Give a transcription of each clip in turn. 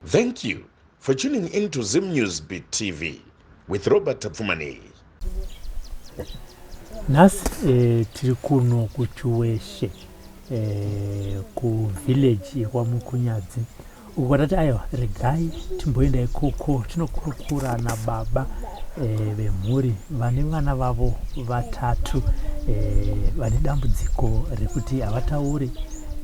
Thank you for tuning in to Zim News Beat TV with Robert Tapfumani. Nhasi eh, tiri kuno kuChiweshe eh, kuvillage yekwaMukunyadzi uko kwatati aiwa regai timboenda ikoko tinokurukura nababa eh, vemhuri vane vana vavo vatatu eh, vane dambudziko rekuti havataure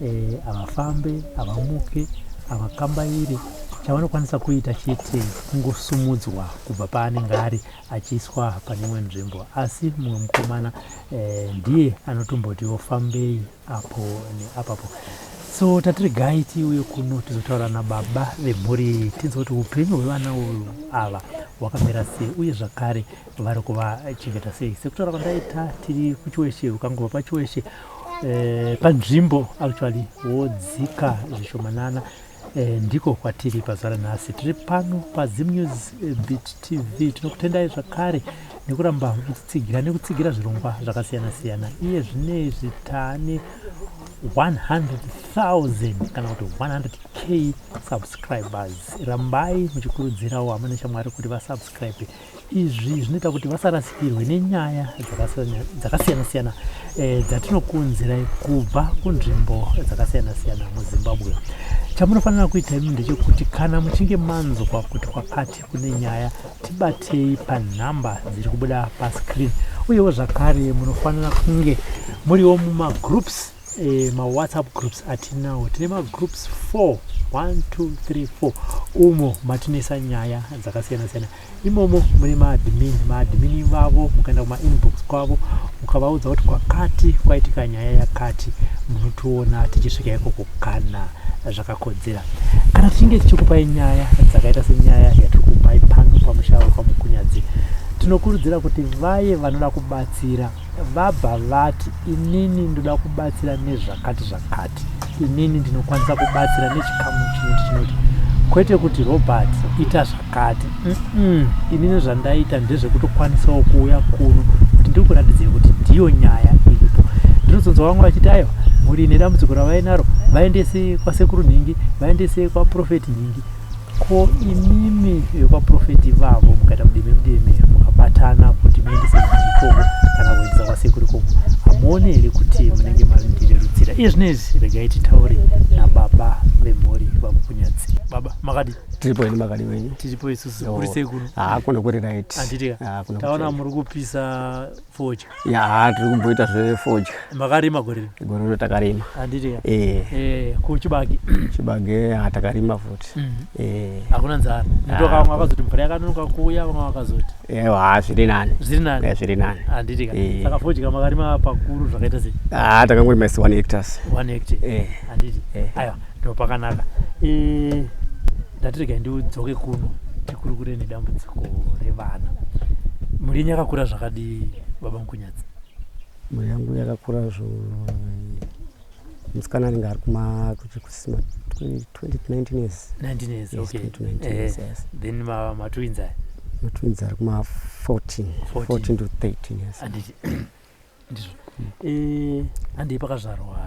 eh, havafambe havamuke havakambaire chavanokwanisa kuita chete kungosumudzwa kubva paanenge ari achiiswa pane imwe nzvimbo asi mumwe mukomana eh, ndiye anotombotiwo fambei apo neapapo so tatiregai tiuye kuno tizotaura nababa vemhuri iyi tinzwe kuti upenyu hwevana uyu ava hwakamira sei uye zvakare vari kuvachengeta sei sekutaura kwandaita tiri kuchiweshe ukangobva pachiweshe eh, panzvimbo actually wodzika zvishomanana Eh, ndiko kwatiri pazuva ranhasi tiri pano paZimnews eh, Beat TV. Tinokutendai zvakare nekuramba muchitsigira nekutsigira zvirongwa zvakasiyana siyana. Iye zvinezvi taane 100,000 kana kuti 100k subscribers. Rambai muchikurudzirawo hama neshamwari kuti vasubscribe. Izvi zvinoita kuti vasarasikirwe nenyaya dzakasiyana siyana eh, dzatinokuunzirai kubva kunzvimbo dzakasiyana siyana muZimbabwe. Chamunofanira kuita imi ndechekuti kana muchinge manzwa kuti kwakati kune nyaya, tibatei panhamba dziri kubuda pascreen. Uyewo zvakare munofanira kunge muriwo mumagroups e, mawhatsapp groups atinawo tine magroups 4 1 2 3 4 umo matinoisa nyaya dzakasiyana siyana imomo mune maadmin maadmin ivavo mukaenda kumainbox kwavo mukavaudza kuti kwakati kwaitika nyaya yakati munotiona tichisvika ikoko kana zvakakodzera kana tichinge tichikupai nyaya dzakaita senyaya yatiri kupai pano pamusha wekwamukunyadzi tinokurudzira kuti vaye vanoda kubatsira Vabva vati, Inini ndoda kubatsira nezvakati zvakati. Inini ndinokwanisa kubatsira nechikamu chinoti chinoti. Kwete kuti Robert ita zvakati. Mm -mm. Inini zvandaita ndezvekutokwanisawo kuuya kuno kuti ndikuratidzei kuti ndiyo nyaya iripo. Ndinozonzwa vamwe vachiti aiwa mhuri ine dambudziko ravainaro vaendese kwasekuru nhingi, vaendese kwaprofeti nhingi. Ko imimi vekwaprofeti ivavo mukaita mudeme mudeme mukabatana kuti muendese mhuri ikoko kana kuendesa kwasekuru ikoko hamuone here kuti munenge mandirerutsira iye zvino izvi regai titaure nababa vemhuri vamukunyadzi baba makadi tiripo ini makadi wenyu tiripo isusu kuri sei kuno haa kuno kuri right handitika taona muri kupisa fodya ya tiri kumboita zvefodya makarima gore rino gore rino takarima handiti ka eh. eh kuchibage chibage ha takarima futi mm -hmm. eh hakuna nzara ndoka vamwe vakazoti mvura yakanonoka kuuya vamwe vakazoti eh ha zviri nani zviri nani eh zviri nani handiti ka eh. saka fodya makarima pakuru zvakaita sei ah takangorima isi 1 hectares 1 hectare eh handiti eh. aiwa ndo pakanaka eh ndatirega ndiudzoke kuno tikurukure nedambudziko revana mhuri yenyu yakakura zvakadii baba mukunyadzi? Mhuri yangu yakakura zvo, musikana anenge ari kuma kuti kusima 20 19 years. 19 years. Yes, 20 19 years, yes. Then matwins aya? Matwins ari kuma 14. 14. 14 to 13 years. Handiti ndizvo? Handei pakazvarwa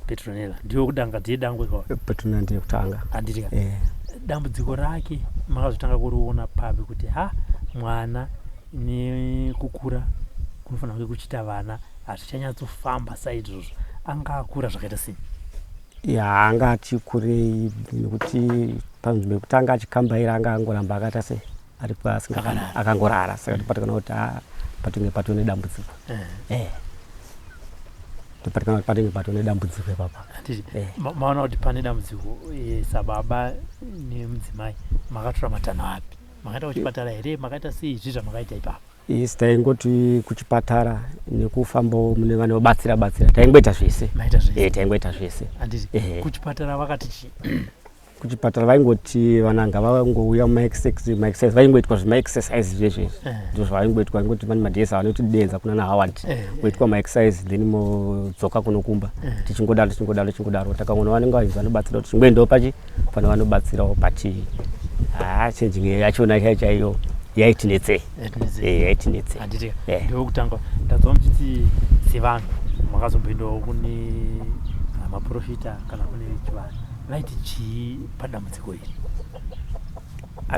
Petronella, ndiyo kudanga, ndiye dangwe kwa? Petronella ndiye kutanga. Handiti ka? Eh. Dambudziko rake makazotanga kuriona papi, kuti ha, mwana nekukura kunofanira kunge kuchiita vana hazvichanyatsofamba saizvozvo? Anga akura zvakaita sei? Ya, anga ati kurei, nekuti panzvimbo yekutanga achikambaira anga angoramba akaita sei, ari pasi. Akarara. Akangorara, saka topatikana kuti a patinge patone dambudziko. Topatikana kuti patinge patone dambudziko ipapa. Handiti? Eh. Maona kuti pane dambudziko, sababa nemudzimai makatora matanho api? Makaenda kuchipatara here? Makaita sei? Zvii zvamakaita ipapo? Isi taingoti kuchipatara nekufambawo mune vanobatsira batsira, taingoita zvese. Maita zvese? Taingoita zvese. Handiti? Kuchipatara vakati chii? Kuchipatara vaingoti vana ngavangouya mumaexercise, vaingoitwa zvemaexercise zvezvezvi. Ndizvo zvavaingoitwa, vaingoti pane madays avanoti denza kuna naHoward, voitwa maexercise, then modzoka kunokumba. Tichingodaro, tichingodaro, tichingodaro, takaona vanenge vainzi vanobatsira kuti chingoendawo pachi pane vanobatsirawo, but haa, changing yachona chaiyo chaiyo yaitinetsei. Yatinetsei. Yaitinetsei. Handiti? Eh. Ndokutanga ndanzwa muchiti sevanhu makazomboendawo kune maprofita kana kune chivanhu. Vaiti chii padambudziko iri?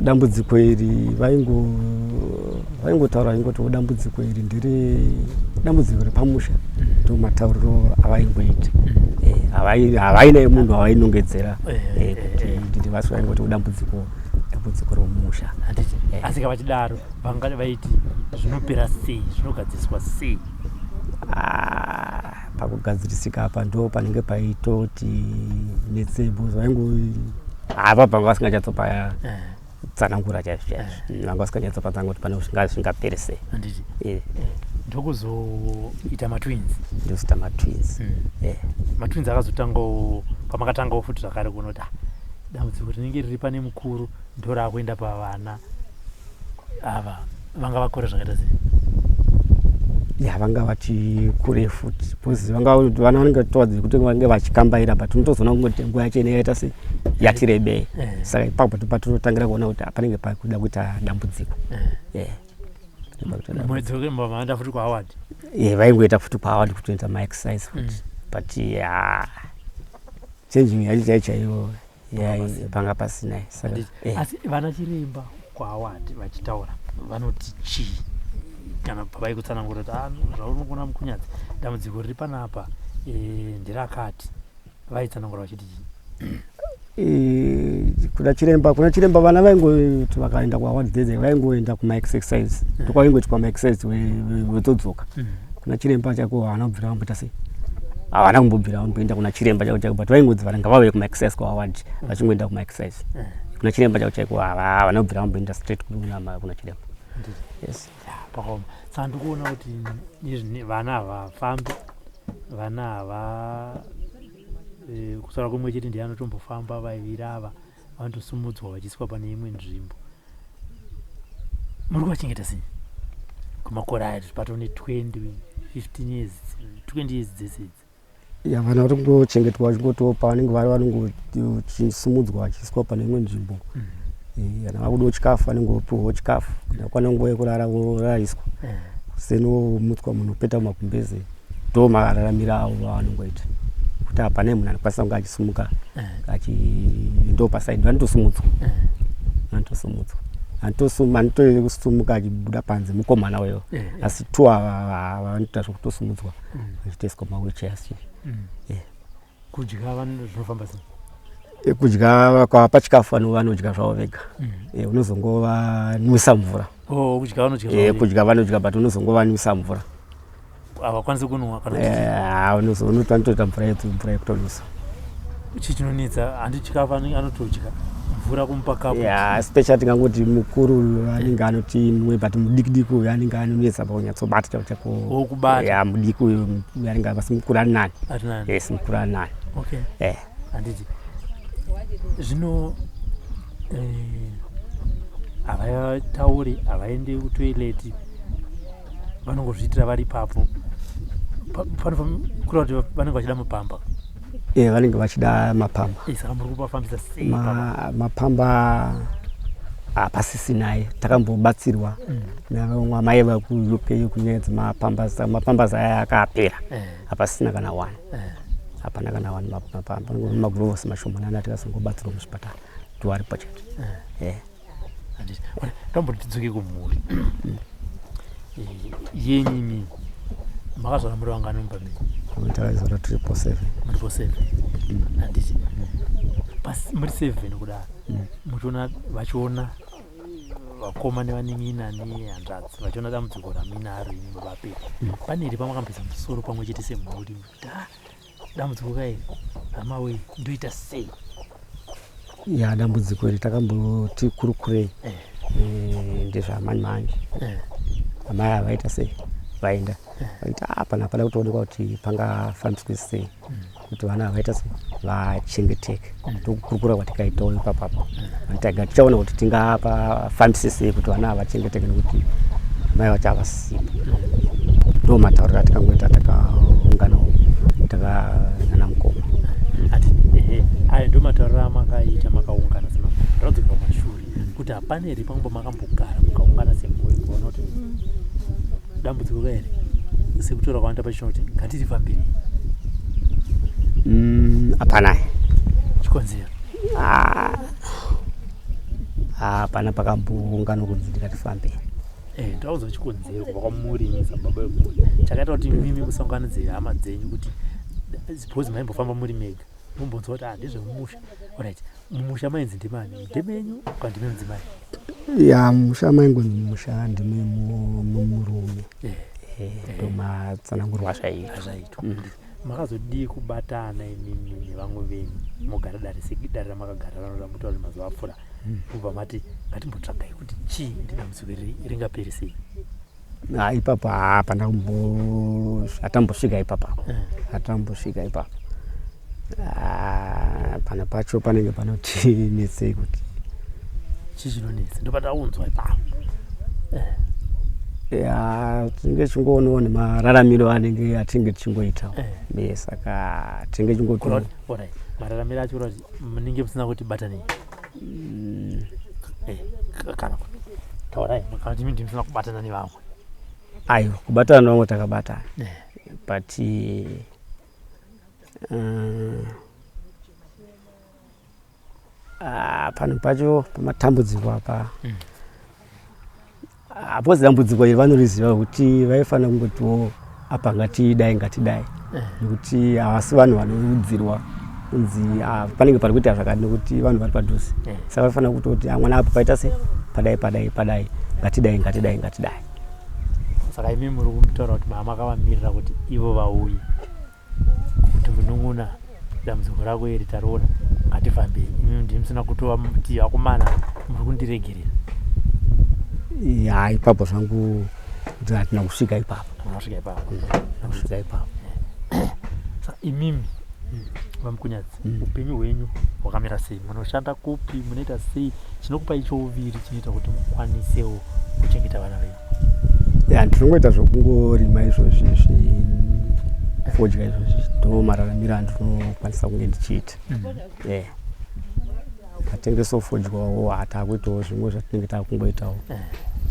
Dambudziko iri vaingotaura, vaingoti dambudziko iri ndere dambudziko repamusha, ndo matauriro avaingoita. Havaina munhu avainongedzera kuti ndiri vasi, vaingoti dambudziko romusha. Handiti? Eh. Asi ka vachidaro vanga vaiti zvinopera sei, zvinogadziriswa sei? Ah, pakugadzirisika apa ndo panenge paitoti netsei, because vaingo hapa panga vasinganyatsopa tsanangura chaizvo chaizvo, vanga vasinganyatsopa tsanangura kuti pane zvingapere sei. Handiti? Ndokuzoita matwins? Ndozoita matwins. Matwins akazotangawo pamakatangawo futi zvakare kuona kuti ah, dambudziko rinenge riri pane mukuru ndo raakuenda pavana ava. Vanga vakura zvakaita sei? Ya, vanga vati kure futi, because vanga vana vanenge towadzi kuti vange vachikambaira, but unotozoona kungoti nguva yacho ine yaita sei, yati rebei. Saka ipapo patotangira kuona kuti panenge pakuda kuita dambudziko. Panenge pakuita dambudziko. Mwedzi maenda futi kuHoward? Vaingoita futi kuHoward kutoita maexercise futi, but ya, changing yacho chaiyo chaiyo panga pasina, saka Handiti? Asi vana chiremba kuHoward vachitaura vanoti chii kana pavaikutsanangura kuti "Ah, zvauri kuona mukunyadzi, dambudziko riri panapa nderakati," vaitsanangura vachiti chii? Kuna chiremba vana vaingoti vakaenda kuHoward dzedze vaingoenda kumaexercise, ndokwaingoitwa maexercise, wetodzoka. Kuna chiremba chako havana kubvira vamboita sei, havana kumbobvira vamboenda kuna chiremba chako chako, but vaingonzi vana ngavauye kumaexercise kuHoward, vachingoenda kumaexercise. Kuna chiremba chako chaiko havana kubvira vamboenda straight kuna chiremba. Handiti? Yes. Ya, pakaoma. Saka ndikuona kuti izvi vana havafambi, vana hava kusara kumwe chete ndiye anotombofamba, vaviri ava vanotosumudzwa vachiiswa pane imwe nzvimbo. Muri kuvachengeta sei kumakore aya patone 20, 15 years, 20 years dzese idzi? Ya, vana vari kungochengetwa vachingotiwo pavanenge vari, vanongosumudzwa vachiiswa pane imwe nzvimbo. Kana vakudawo chikafu vanenge vopiwawo chikafu, kana kwana nguva yekurara vorariswa. Kuseni vomutswa, munhu opeta mumagumbeze, ndo mararamiro avo avanongoita, kuti hapana munhu anokwanisa kunge achisumuka achi ndo pasaidi, vanotosumudzwa. Vanotosumudzwa, anotosumuka achibuda panze mukomana weyo. Asi two ava vanoita zvekutosumudzwa vachitoiswa mawheelchairs. Kudya zvinofamba sei? Kudya kwapa chikafu vanodya zvavo vega. Unozongovanwisa mvura. Oh, kudya vanodya zvavo vega. Kudya vanodya, but unozongovanwisa mvura. Havakwanisi kunwa kana kuti? Vanotoita mvura yekutonwisa. Chii chinonetsa? Handi chikafu anotodya, mvura kumupa kapu? Ya, special tingangoti mukuru uyu anenge anoti nwe, but mudiki diki uyu anenge anonetsa pakunyatsobata chako chako. Wokubata. Ya, mudiki uyu anenge, asi mukuru ari nani. Ari nani. Yes, mukuru ari nani. Okay. Handiti zvino havatauri, havaendi kutoilet, vanongozviitira vari ipapo. Kureva kuti vanenge vachida mapamba? E, vanenge vachida mapamba. Eh, saka muri kupafambisa sei? Mapamba hapasisinaye. Takambobatsirwa navamwe amai vekuUK kunyaya dzemapamba. Mapambazi aya akapera, hapasisina kana one. Hapana kana one mapamba. Magurovhosi mashomanana atikazongobatsirwa muzvipatara ndiwo chete. Handiti tomboti tidzoke kumhuri yenyu. Imini makazvara muri vangani mumba menyu? Takazvara 777. Muripo seven, handiti? Muri seven kudaro, muchiona, vachiona vakoma nevanin'ina nehanzvadzi, vachiona dambudziko raminaro imi baba. Pane here pamakambisa musoro pamwe chete semhuri kuti, "Ah, dambudziko kai, hama wei, ndoita sei?" Ya, dambudziko iri takamboti kurukurei. Ndezvamanje manje amai ava vaita sei, vaenda, vaita, "Ah, pana pada kutoonekwa kuti pangafambiswe sei kuti vana ava vaita sei, vachengeteke." Tokukurukura kwatikaitawo ipapapo, taga tichaona kuti tingapafambise sei kuti vana ava vachengeteke, nekuti amai vacho havasipo. Ndo matauriro atikangoita takaunganawo takanana mukoma. Ati ehe, ayo ndo matauriro amakaita makaungana semamhuri. Ndakadzokera kumashure kuti hapana here pamwe pamakambogara mukaungana semhuri mukaona kuti dambudziko ka here, sekutora kwanoita pachino, kuti ngatirifambirei? Hapana. Chikonzero? Ah, hapana pakamboungana kunzi ndikatifambei. Eh, ndauza chikonzero kubva kwamuri imi sababa vemhuri chakaita kuti mimi musanganidze hama dzenyu, kuti suppose maimbofamba muri mega, mumbonzwa kuti, ah, ndezvemumusha. Alright, mumusha mainzi ndimani, ndemenyu kana ndime mudzimai? Ya, musha maingonzi musha ndime mumurume. Ndomatsanangurwa zvaitwa. Zvaitwa. Makazodii kubatana imimi nevamwe venyu, mogara dare sedare ramakagara ranoda mutauri mazuva apfuura, mubva mati ngatimbotsvagai kuti chii, ndidambudziko iri ringaperi sei? Ah, ipapo hapana kumbo, hatambosvika ipapo. Hatambosvika ipapo. Ah, pana pacho panenge panoti netsei kuti Chii chinonetsa? Ndopataunzwa ipapo. Ya, tinenge tichingoonawo nemararamiro anenge atinenge tichingoitawo. Saka tinenge Kureva chingoto kuti, alright, mararamiro acho, kureva kuti munenge musina kuti batanei? Kana kuti taurai, kana kuti imi ndimi musina kubatana nevamwe? Aiwa, kubatana nevamwe takabatana, but ah, panhu pacho pamatambudziko apa, apozi dambudziko iri vanoriziva kuti vaifanira kungotiwo apa ngatidai, ngatidai, nekuti havasi vanhu vanoudzirwa kunzi, ah, panenge pari kuita zvakati, nekuti vanhu vari padhuze. Saka vaifanira kutoti, "Ah, mwana, apo paita sei, padai, padai, padai, ngatidai, ngatidai, ngatidai." Saka imi muri kutaura kuti mama makavamirira kuti ivo vauye kuti, "Munun'una, dambudziko rako iri tariona, ngatifambei." Imi ndimi musina kutovati, "Vakomana, muri kundiregerera"? Ya, ipapo zvangu kuti hatina kusvika ipapo. Munosvika ipapo? Hatina kusvika ipapo. Saka imimi vaMukunyadzi, upenyu hwenyu hwakamira sei? Munoshanda kupi? Munoita sei chinokupai chouviri, chinoita kuti mukwanisewo kuchengeta vana venyu? Ya, ndinongoita zvokungorima izvozvi, fodya izvozvi, ndo mararamiro andinokwanisa kunge ndichiita. Atengesawo fodyawo, hatakuitawo zvimwe zvatinenge takungoitawo,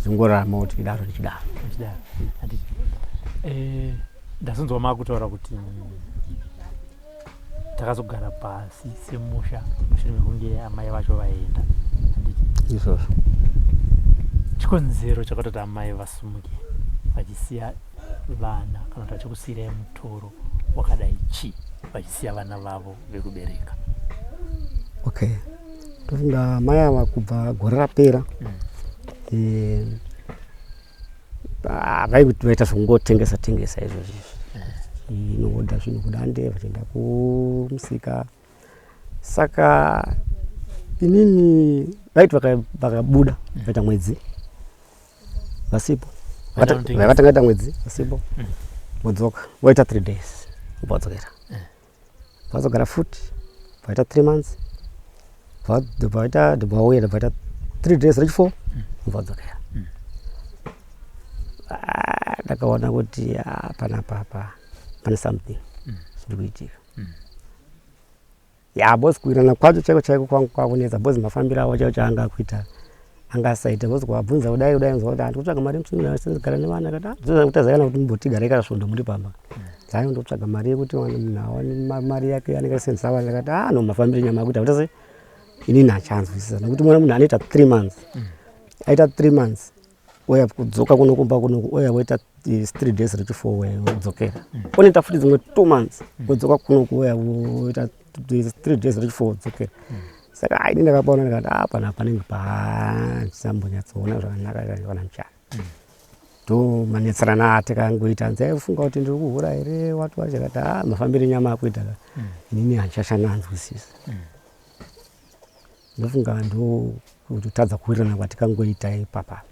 zvingoraramawo tichidaro tichidaro. Muchidaro, handiti? Ndazonzwa makutaura kuti takazogara pasi semusha mushure mekunge amai vacho vaenda, handiti? Izvozvo. Chikonzero chakatoti amai vasumuke vachisiya vana, kana kuti vachikusiyirai mutoro wakadai, chii, vachisiya vana vavo vekubereka? Okay, tofunga mai ava kubva gore rapera vaikuti vaita zvekungotengesa tengesa izvozvi izvi, inohodha zvinhu kudande, vachienda kumusika. Saka inini vaiti vakabuda vaita mwedzi vasipo. Vaenda kunotengesa. Vakatanga ita mwedzi vasipo, vodzoka, voita 3 days, vodzokera, vazogara futi, vaita 3 months, vaita, vauya, vaita 3 days rechi4, vodzokera. Ah, ndakaona kuti, ah, panapa apa Pane something zviri kuitika. Ya, because kuwirirana kwacho chaiko chaiko kwangu kwakunetsa, because mafambiro avo chaiwo chaanga akuita anga asaita, because kuvabvunza kudai kudai, nzwa kuti handi kutsvaga mari yemusunungura nevana. Kati kutazayana kuti mumbotigarai kana svondo muri pamba, dzayo ndokutsvaga mari yekuti munhu awane mari yake anenge asenzesa vana. Ndakati, ah no, mafambiro enyama akuita kuti sei, inini hachanzwisisa, nekuti mwana munhu anoita 3 months, aita 3 months oya kudzoka kuno kumba kuno, oya woita 3 days rechi4, oya wodzokera, onoita futi dzimwe 2 months, wodzoka kunoku, oya woita 3 days rechi4, wodzokera. Saka ai, ini ndakapaona, ndikati, a pana panenge pandisambonyatsoona zvakanaka kana muchana. Ndo manetserana atikangoita. Nzaifunga kuti ndiri kuhura here, wati wachakati, a mafambiro enyama akuita ka, inini handichashananzwisisa. Ndofunga ndo kutadza kuwirirana kwatikangoita ipapa.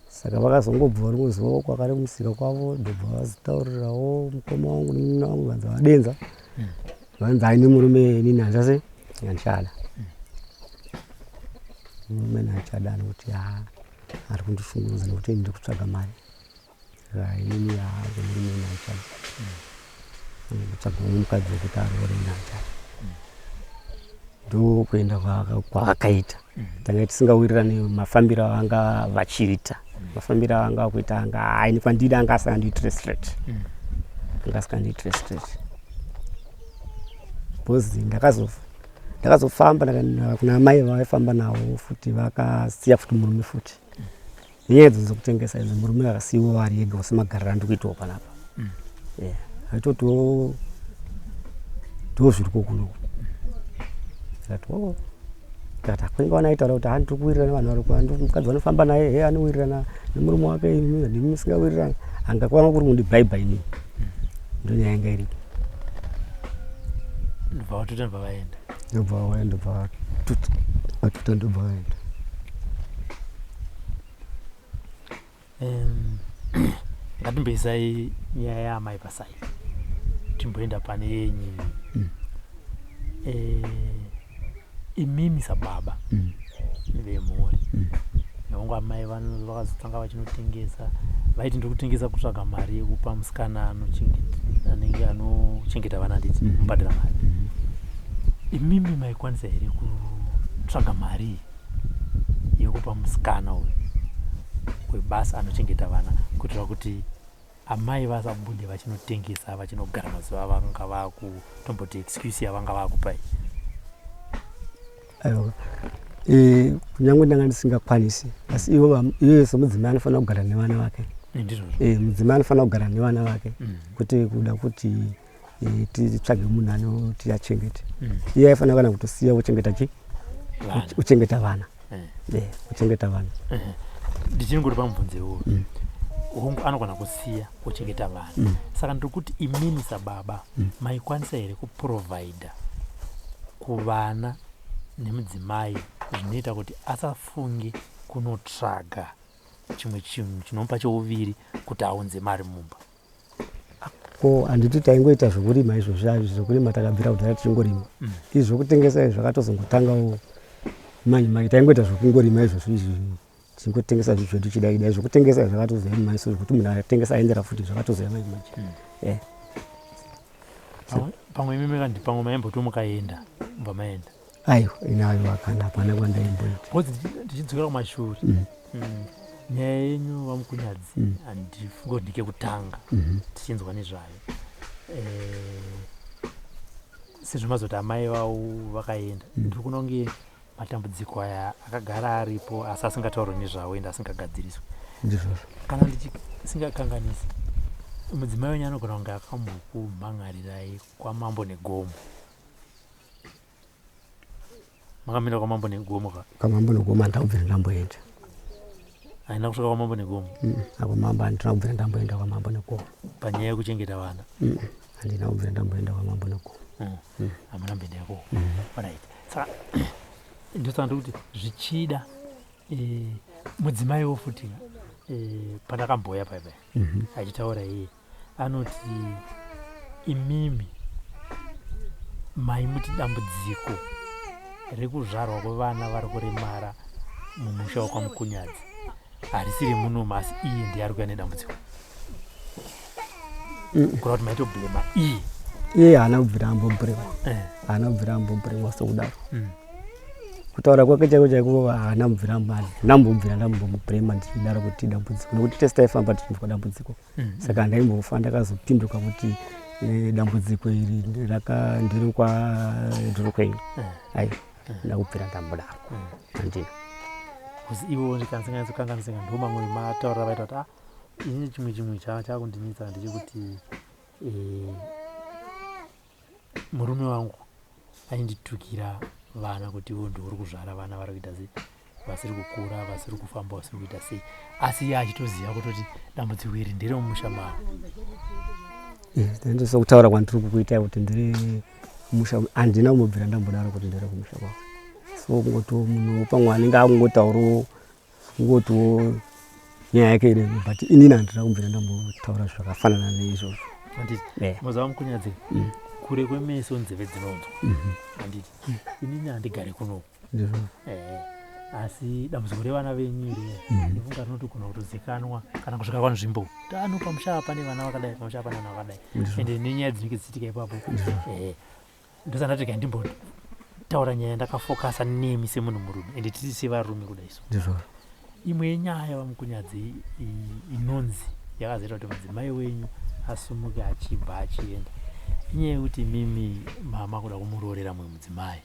Saka vakazongobva rimwe zuva kwakare kumusika kwavo, ndobva vazotaurirawo mukoma wangu nemunina wangu, vanza vadenza, vanzi aine murume, inini handichase handichada murume, handichada nekuti ha ari kundishungurudza, nekuti ndiri kutsvaga mari. Saka inini ha zvemurume ini handichada, kutsvaga umwe mukadzi wekuti aroore, ini handichada. Ndokuenda kwavakaita. Tanga tisingawirirani mafambiro avanga vachiita, mafambiro avanga vakuita anga aini kwandiri anga asingandiitire straight, anga asingandiitire straight, because ndakazofamba kuna amai vavaifamba navo futi, vakasiya futi murume futi nenyaya idzo dzekutengesa idzi. Murume akasiyiwa ari ega semagariro andiri kuitawo panapa. Yeah, aitotiwo ndo zviriko kunoku. Ndikati, o, ndikati hakuna vana aitaura kuti handiri kuwirirana, vanhu vari mukadzi vanofamba naye he anowirirana nemurume wake, imi ndimi musingawirirana. Anga kwanga kuri kundibhaibha inini, ndo nyaya yanga iripo. Ndobva vatuta, ndobva vaenda. Ndobva vaenda, ndobva vatuta, ndobva vaenda. Ngatimboisai nyaya yaamai paside, timboenda pane yenyu. Imimi sababa vemhuri, nongo amai vakazotanga vachinotengesa, vaiti ndiri kutengesa kutsvaga mari yekupa musikana anenge anochengeta vana, handiti? Mubhadhara mari. Imimi maikwanisa here kutsvaga mari yekupa musikana uyu webasa anochengeta vana, kuitira kuti amai vasabude vachinotengesa, vachinogara mazuva avanga vakutomboti excuse yavanga vakupai? Aiwa, kunyange ndanga ndisingakwanisi, asi ivo iye semudzimai anofanira kugara nevana vake. Ndizvozvo. Mudzimai anofanira kugara nevana vake, kwete kuda kuti titsvage munhu anoti achengete. Iye aifanira kana kutosiya uchengeta chi vana. Uchengeta vana. Uchengeta vana. Ndichiningoti pamubvunzo iwoyo, hongu, anogona kusiya kuchengeta vana. Saka ndiri kuti imimi sababa maikwanisa here kuprovhaidha kuvana nemudzimai zvinoita kuti asafunge kunotsvaga chimwe chinhu chinomupa chouviri kuti aunze mari mumba? Ko handiti taingoita zvokurima izvozvi? Azvi zvokurima takabvira kudhara tichingorima. Izvi zvokutengesa izvi zvakatozongotangawo manje manje. Taingoita zvokungorima izvozvi izvi, tichingotengesa zvinhu zvedu chidai dai. Zvokutengesa izvi zvakatozoya mumaiso, zvekuti munhu atengesa aendera futi, zvakatozoya manje manje. Pamwe imimi kandi pamwe maimboti mukaenda mubva maenda? Aiwa, inayo kana hapana kwandaimboita. Because ndichidzokera kumashure, nyaya yenyu vaMukunyadzi, handifunge kuti ndekekutanga tichinzwa nezvayo. Sezvo mazoti amai vavo vakaenda, ndiri kuona kunge matambudziko aya akagara aripo asi asingataurwi nezvawo ende asingagadziriswi. Ndizvozvo. Kana ndichisingakanganisi, mudzimai wenyu anogona kunge akambokumhan'arirai kwamambo Negomo. Makamira kwamambo Negomo ka? Kwamambo Negomo handina kubvira ndamboenda. Haina kusvika kwamambo Negomo? Ako mambo handina kubvira ndamboenda kwamambo Negomo. Panyaya yekuchengeta vana? Handina kubvira ndamboenda kwamambo Negomo. Hamuna mboenda ikoko. Alright, saka ndosaka ndikuti zvichida mudzimaiwo futi, pandakamboya paipai achitaura iye anoti imimi maimuti dambudziko rekuzvarwa kwevana vari kuremara mumusha wekwaMukunyadzi harisiri munomu, asi iye ndiye ari kuya nedambudziko. Kureva kuti maitoblema iye? Iye haana kubvira ambobhurema. Haana kubvira ambobhuremwa sokudaro. Kutaura kwake chaiko chaiko haana kubvira, ndambobvira ndambomubhurema ndichidaro kuti dambudziko, nekuti tese taifamba tichinzwa dambudziko. Saka handaimbofa ndakazopinduka kuti dambudziko iri raka ndiri kwa ndiri kwenyu. Ai, ndakubvira ndambodaro, handina. Kuzi ivo ndikanzinganitsokanganisika, ndo mamwe mataurira vaita kuti, ah, ini chimwe chakundinetsa ndechekuti murume wangu ainditukira vana kuti ivo ndiuri kuzvara vana vari kuita sei, vasiri kukura, vasiri kufamba, vasiri kuita sei, asi iye achitoziva kutoti dambudziko iri nderemumusha mavo. Ndosokutaura kwandiri kukuitai kuti ndiri kumusha, handina kumbobvira ndambodaro kuti ndiri kumusha kwavo. So kungoti munhu pamwe anenge akungotaurawo, kungotiwo nyaya yake iri, but inini handina kumbobvira ndambotaura zvakafanana neizvozvo. Handiti? Muziva, Mukunyadzi, kure kwemeso nzeve dzinonzwa, handiti? Inini handigari kunoku. Ndizvo. Asi dambudziko revana venyu iri, ndifunga rinotogona kutozikanwa kana kusvika kwanzvimbo tano, pamusha apa pane vana vakadai, pamusha pane vana vakadai, ende nenyaya dzinenge dzichiitika ipapo. Ndosandati ka ndimbotaura nyaya ndakafokasa nemi semunhu murume, ende tiri sevarume kudai so. Ndizvo. Imwe yenyaya, vaMukunyadzi, inonzi yakazoita kuti mudzimai wenyu asumuke achibva achienda, inyaya yekuti mimi mama kuda kumuroorera mumwe mudzimai,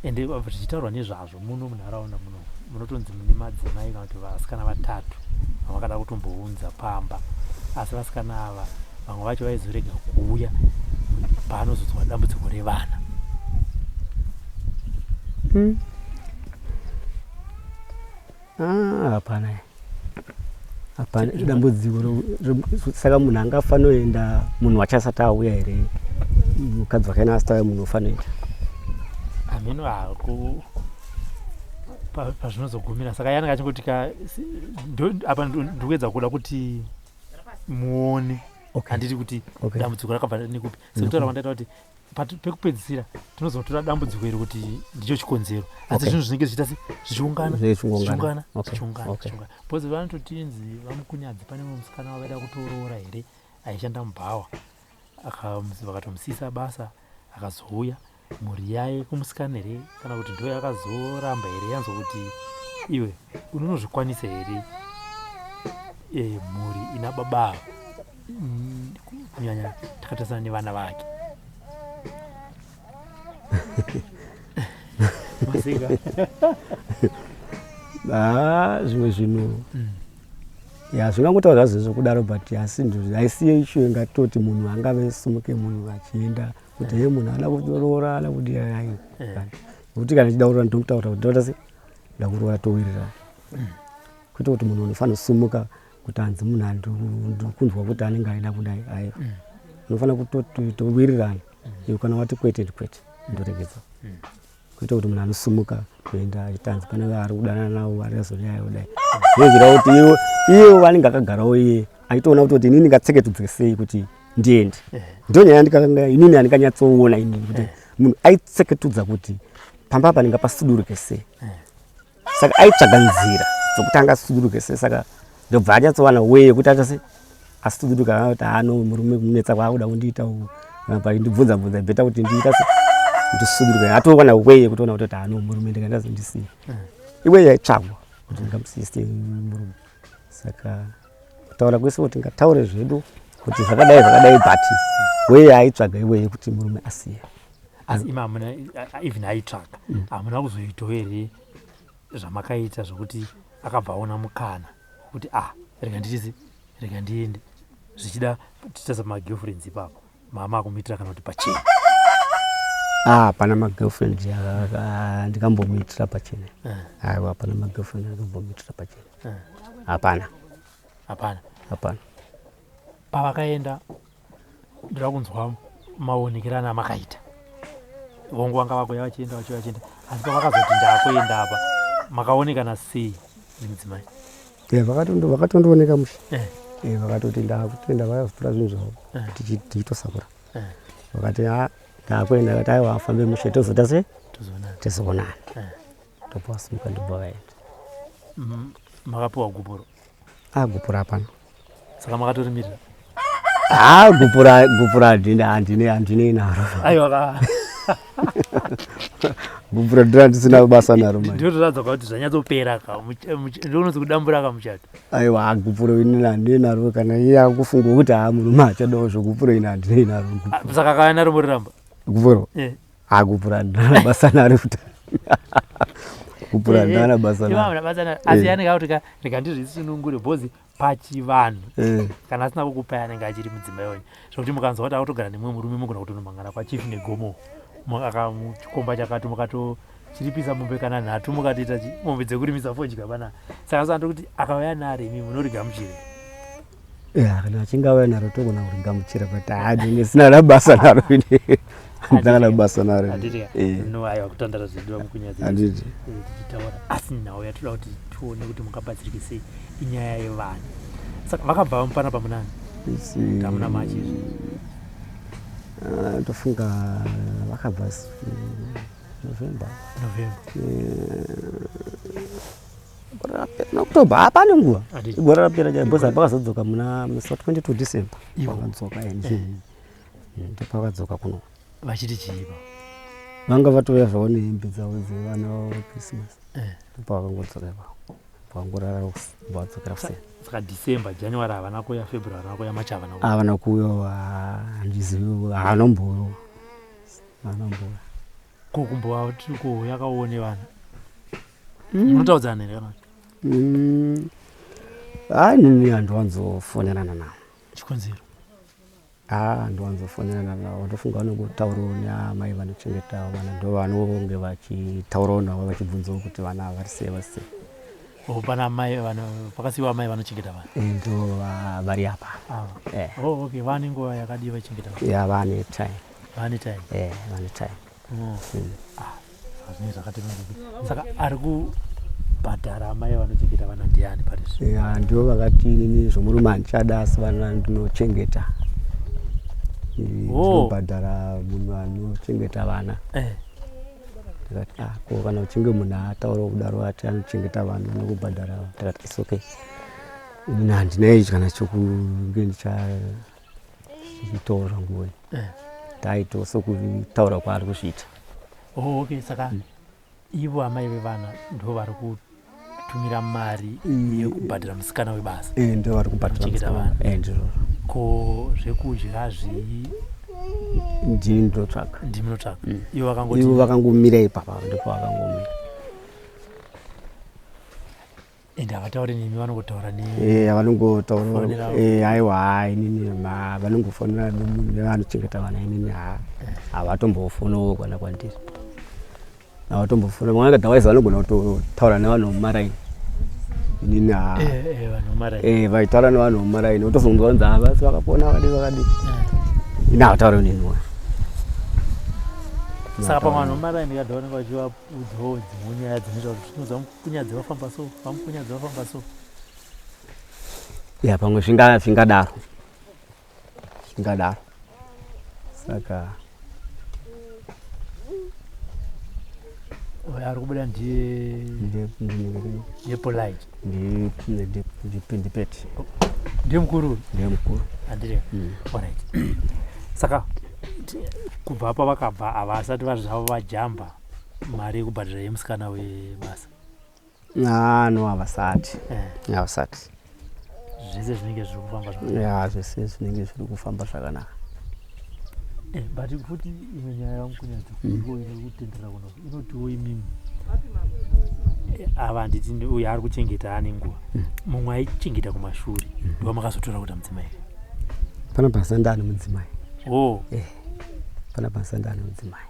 ende zvichitaurwa nezvazvo muno munharaunda muno, munotonzi mune madzimai kana kuti vasikana vatatu vavakada kutombounza pamba, asi vasikana ava vamwe vacho vaizorega kuuya paanozodzwa dambudziko revana. Ah, hapana, hapana dambudziko. Saka munhu angafanoenda munhu wachasati auya here? Mukadzi wakaina asati auya, munhu ofanoenda? Hameno hako pazvinozogumira. Saka yanenge achingoti ka apa ndikuedza kuda kuti muone, handiti, kuti dambudziko rakabva nekupi, sekutaura kwandaita kuti pekupedzisira tinozotora dambudziko iri kuti ndicho chikonzero, asi zvinhu zvinenge zvichiita se zvichiungana, Zvichiungana. Zvichiungana, zvichiungana, zvichiungana, because vanototinzi, vaMukunyadzi, pane mumwe musikana wavaida kutoroora here, aishanda mubhawa, vakatomusiyisa basa, akazouya mhuri yaye kumusikana here, kana kuti ndo yakazoramba here, yanzwa kuti iwe unonozvikwanisa here, mhuri ina baba ava, kunyanya takatarisana nevana vake. Maseka. Ah, zvimwe zvinhu ya zvingangotaura zvazvo zvokudaro, but asi haisi issue ingatoti munhu angave sumuke munhu achienda kuti he, munhu ada kuroora, ada kuti ai. Nekuti kana chida kuroora, ndomutaura kuti ndoda se ndakuroora, towirirana, kwete kuti munhu unofanira kusumuka kuti hanzi munhu andikunzwa kuti anenge aida kudai. Aiwa, unofanira kutowirirana. Iwe kana wati kwete, ndikwete, ndoregedza, kwete kuti munhu anosumuka kuenda achitanzi pane ari kudanana navo, ari azodai kudai. Zvinozvira kuti iye vanenge akagarawo, iye achitoona kuti inini ngatseketudzwe sei kuti ndiende. Ndo nyaya inini handinganyatsoona inini kuti munhu aitseketudza kuti pamba apa ndingapasuduruke sei. Saka aitsvaga nzira dzokuti angasuduruke sei. Saka ndobva anyatsowana way yekuti aita sei, asuduruka, kuti ano murume kunetsa kwaakuda kundiita uku, ndibvunza bvunza, better kuti ndiita se ndisuduruke. Atowana way yekutoona kuti ano murume ndikaenda ndisiye. Iwe yaitsvagwa kuti ndingamusiyise murume. Saka kutaura kwese kuti ngataure zvedu kuti zvakadai zvakadai, but way yaaitsvaga iwe yekuti murume asiye. Asi imi hamuna, even aitsvaga, hamuna kuzoitawo here zvamakaita zvokuti akabva aona mukana wekuti, ah, rega nditisi, rega ndiende, zvichida tichita magirlfriends ipapo, mama akumuitira kana kuti pachena? Ah, hapana magirlfriend ndikambomuitira pachena. Aiwa, hapana magirlfriend ndikambomuitira pachena, hapana. Hapana? Hapana. Pavakaenda, ndoda kunzwa maonekerano amakaita. Vongu vanga vakuya vachienda, vachiuya, vachienda, asi pavakazoti ndakuenda apa, makaonekana sei nemudzimai? Vakatondooneka mushe. Vakatoti ndakutoenda, vakazotora zvinhu zvavo, tichitosakura. Vakati, a, ndakuenda. Kati, aiwa, afambe mushe, tozoita sei, tozoonana. Tizoonana. Ndobva vasimuka, ndobva vaenda. Makapiwa gupuro? Ah, gupuro hapana. Saka makatorimirira? Ha, gupura gupura handina handine handinei naro. Aiwa ka. Gupura ndira ndisina basa naro manje. Ndinotoratidza kuti zvanyatsopera ka. Ndinonzi kudambura ka muchato. Aiwa gupuro ini handinei naro kana iye akufunga kuti ha murume achadawo zvegupuro ini handinei naro. Ah, saka akauya naro moriramba? Gupuro? Eh. Ha, gupura handina basa naro futi. Gupura handina basa naro. Basa naro. Asi anenge akuti ka rega ndizvisunungure because pachivanhu eh. kana asina kukupai anenge achiri mudzimai wenyu zvekuti mukanzwa kuti akutogara nemumwe murume mugona kutonomangana kwachief negomo chikomba chakati mukatochiripisa mombe kana nhatu mukatoita mombe dzekurimisa fodya pana saka saka ndokuti akauya naro imi munorigamuchira. Ya, kana achinge auya naro togona kurigamuchira but handine sina na basa naro ini. Handina kana basa naro. Handiti Eh. no aiwa kutandara zvedu vamukunyadzi Handiti. Tichitaura asi nhau yatoda kuti tione kuti mungabatsirike sei inyaya yevana. Saka vakabva vamupana pamunani tamuna machi izvi? Ah, tofunga vakabva November. November. Gore rapera October, hapane nguva. Handiti. Gore rapera chai because pakazodzoka muna musi wa 22 December. Ivo. Vakadzoka eh. Ndopavakadzoka kuno. Vachiti chiipa? Vanga vatouya zvavo nehembe dzavo dzevana vavo veChristmas. Ndopavakangodzoka ipapo. Vakangorara vadzokera kuseni. Saka December, January havana kuuya, February havana kuuya, March havana kuuya. Havana kuuya, handizivi, havana kumbouya. Havana kumbouya. Ko kumbova tiri kuuya kaone vana? Munotaudzana here kana kuti? Hayi, nini handiwanzofonerana navo. Chikonzero? Ha, handiwanzofonerana navo. Ndofunga vanongotaurawo neamai vanochengeta vana, ndo vanonge vachitaurawo navo vachibvunzawo kuti vana vari sei vari sei. Oh, pana amai vano pakasiyiwa amai vanochengeta vana. Eh, ndo vari apa. Ava. Eh. Oh, okay, vane nguva yakadii vachengeta vana? Ya, vane time. Vane time. Eh, vane time. Oh. Ah, saka zvinenge zvakati nongoki. Saka ari kubhadhara amai vanochengeta vana ndiani pari zvino? Ya, ndo vakati inini zvomurume handichada asi vana ndinochengeta. Oh. Ndinobhadhara munhu anochengeta vana. Ndikati ah, ko kana uchinge munhu ataura kudaro ati anochengeta vanhu nokubhadhara, ndikati it's okay. Inini handina ichi kana chokunge ndichachitora nguva. Taito sokutaura kwaari kuzviita. Oh, okay, saka ivo amai vevana ndo vari kutumira mari yekubhadhara musikana webasa. Eh, ndo vari kubhadhara Kuchengeta musikana. vana. Eh, ndizvozvo. Ko zvekudya zvii? Ndini ndinotsvaga. Ndimi munotsvaga. Ivo vakangoti Ivo vakangomira ipapa, ndipo vakangomira. Ende havatauri nemi, vanongotaura ne Eh, vanongotaura. Fonera. Eh, aiwa, hai, inini vanongofonera nevanochengeta vana, inini havatombofonawo kana kwandiri. Havatombofona. Mwana otherwise vanogona kutotaura nevanhu vemumaraini. Inini ha. Eh, eh, vanhu vemumaraini. Eh, vaitaura nevanhu vemumaraini, wotozonzwa kunzi havasi vakapona vakadi vakadi. Ini havatauri neni wa. Saka pamwe vanhu vemumaraini kadha vanenge vachivaudzawo dzimwe nyaya dzinoita kuti zvinonzi vamukunyadzi vafamba so, vamukunyadzi vafamba so. Ya, pamwe zvingadaro. Zvingadaro. Saka Uyo ari kubuda ndiye Polite. Ndipeti. Ndiye mukuru? Ndiye mukuru. Handiti? Alright. Saka kubva pavakabva havasati zvavo vajamba mari yekubhadhara yemusikana webasa? Ah, no, havasati. Havasati. Zvese zvinenge zviri kufamba zvakanaka. Ya, zvese zvinenge zviri kufamba zvakanaka. But futi imwe nyaya yamukunyadzi iko iri kutendera kuno inotiwo imimi ava handiti uyu ari kuchengeta ane nguva mumwe aichengeta kumashure ndiwa makazotora kuita mudzimai? Pana pasanda ane mudzimai. Oh. Pana pasanda ane mudzimai.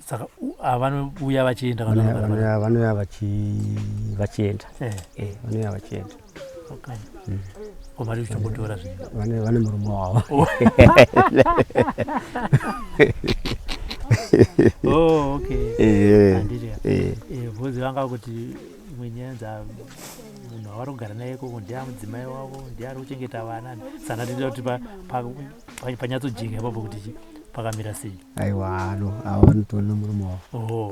Saka vanouya vachienda kana vanogara pano? Vanouya vachienda. Vanouya vachienda. Okay. Koma tiri kuchongotora zvinhu. Vane murume wavo. Oh, okay. Handiti. Bvunzi vanga kuti imwe nyaya dza munhu wavari kugara naye ikoko ndiye mudzimai wavo, ndiye ari kuchengeta vana. Saka ndinoda kuti panyatsojeka ipapo kuti pakamira sei. Aiwa, no, ava vanotori nemurume wavo. Oh.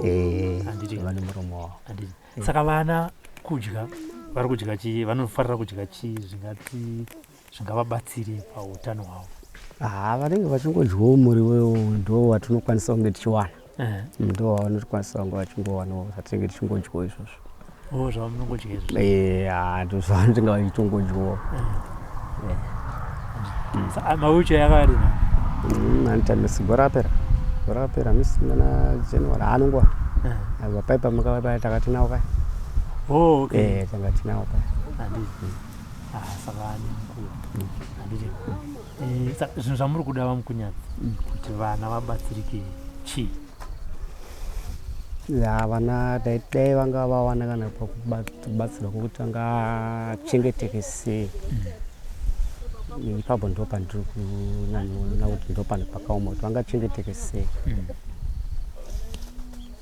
Handiti. Vane murume wavo. Handiti. Saka vana kudya Vari kudya chii? Vanofarira kudya chii zvingati zvingavabatsire pautano hwavo? Haa, vanenge vachingodyawo muriwo, ndo watinokwanisa kunge tichiwana. Ndo wavanokwanisa kunge vachingowanawo zvatinenge tichingodyawo izvozvo. Oh, zvamunongodya izvozvo? Haa, ndo zvavanenge vachitongodyawo. Mawheelchair yakadini? Anoita misi gore rapera, gore rapera misi muna January haanongowa paipa makava takati nawo kaya. Oh, okay. Eh, tanga tinawo kaya. Handiti. Ah, saka ane nguva. Handiti. Saka zvinhu zvamuri kuda vaMukunyadzi kuti vana vabatsirike chii? Ya, vana dai vanga vawana kana pakubatsirwa kwokuti vangachengeteke sei. Ipapo ndo pandiri kunyanyoona kuti ndo panhu pakaoma kuti vangachengeteke sei.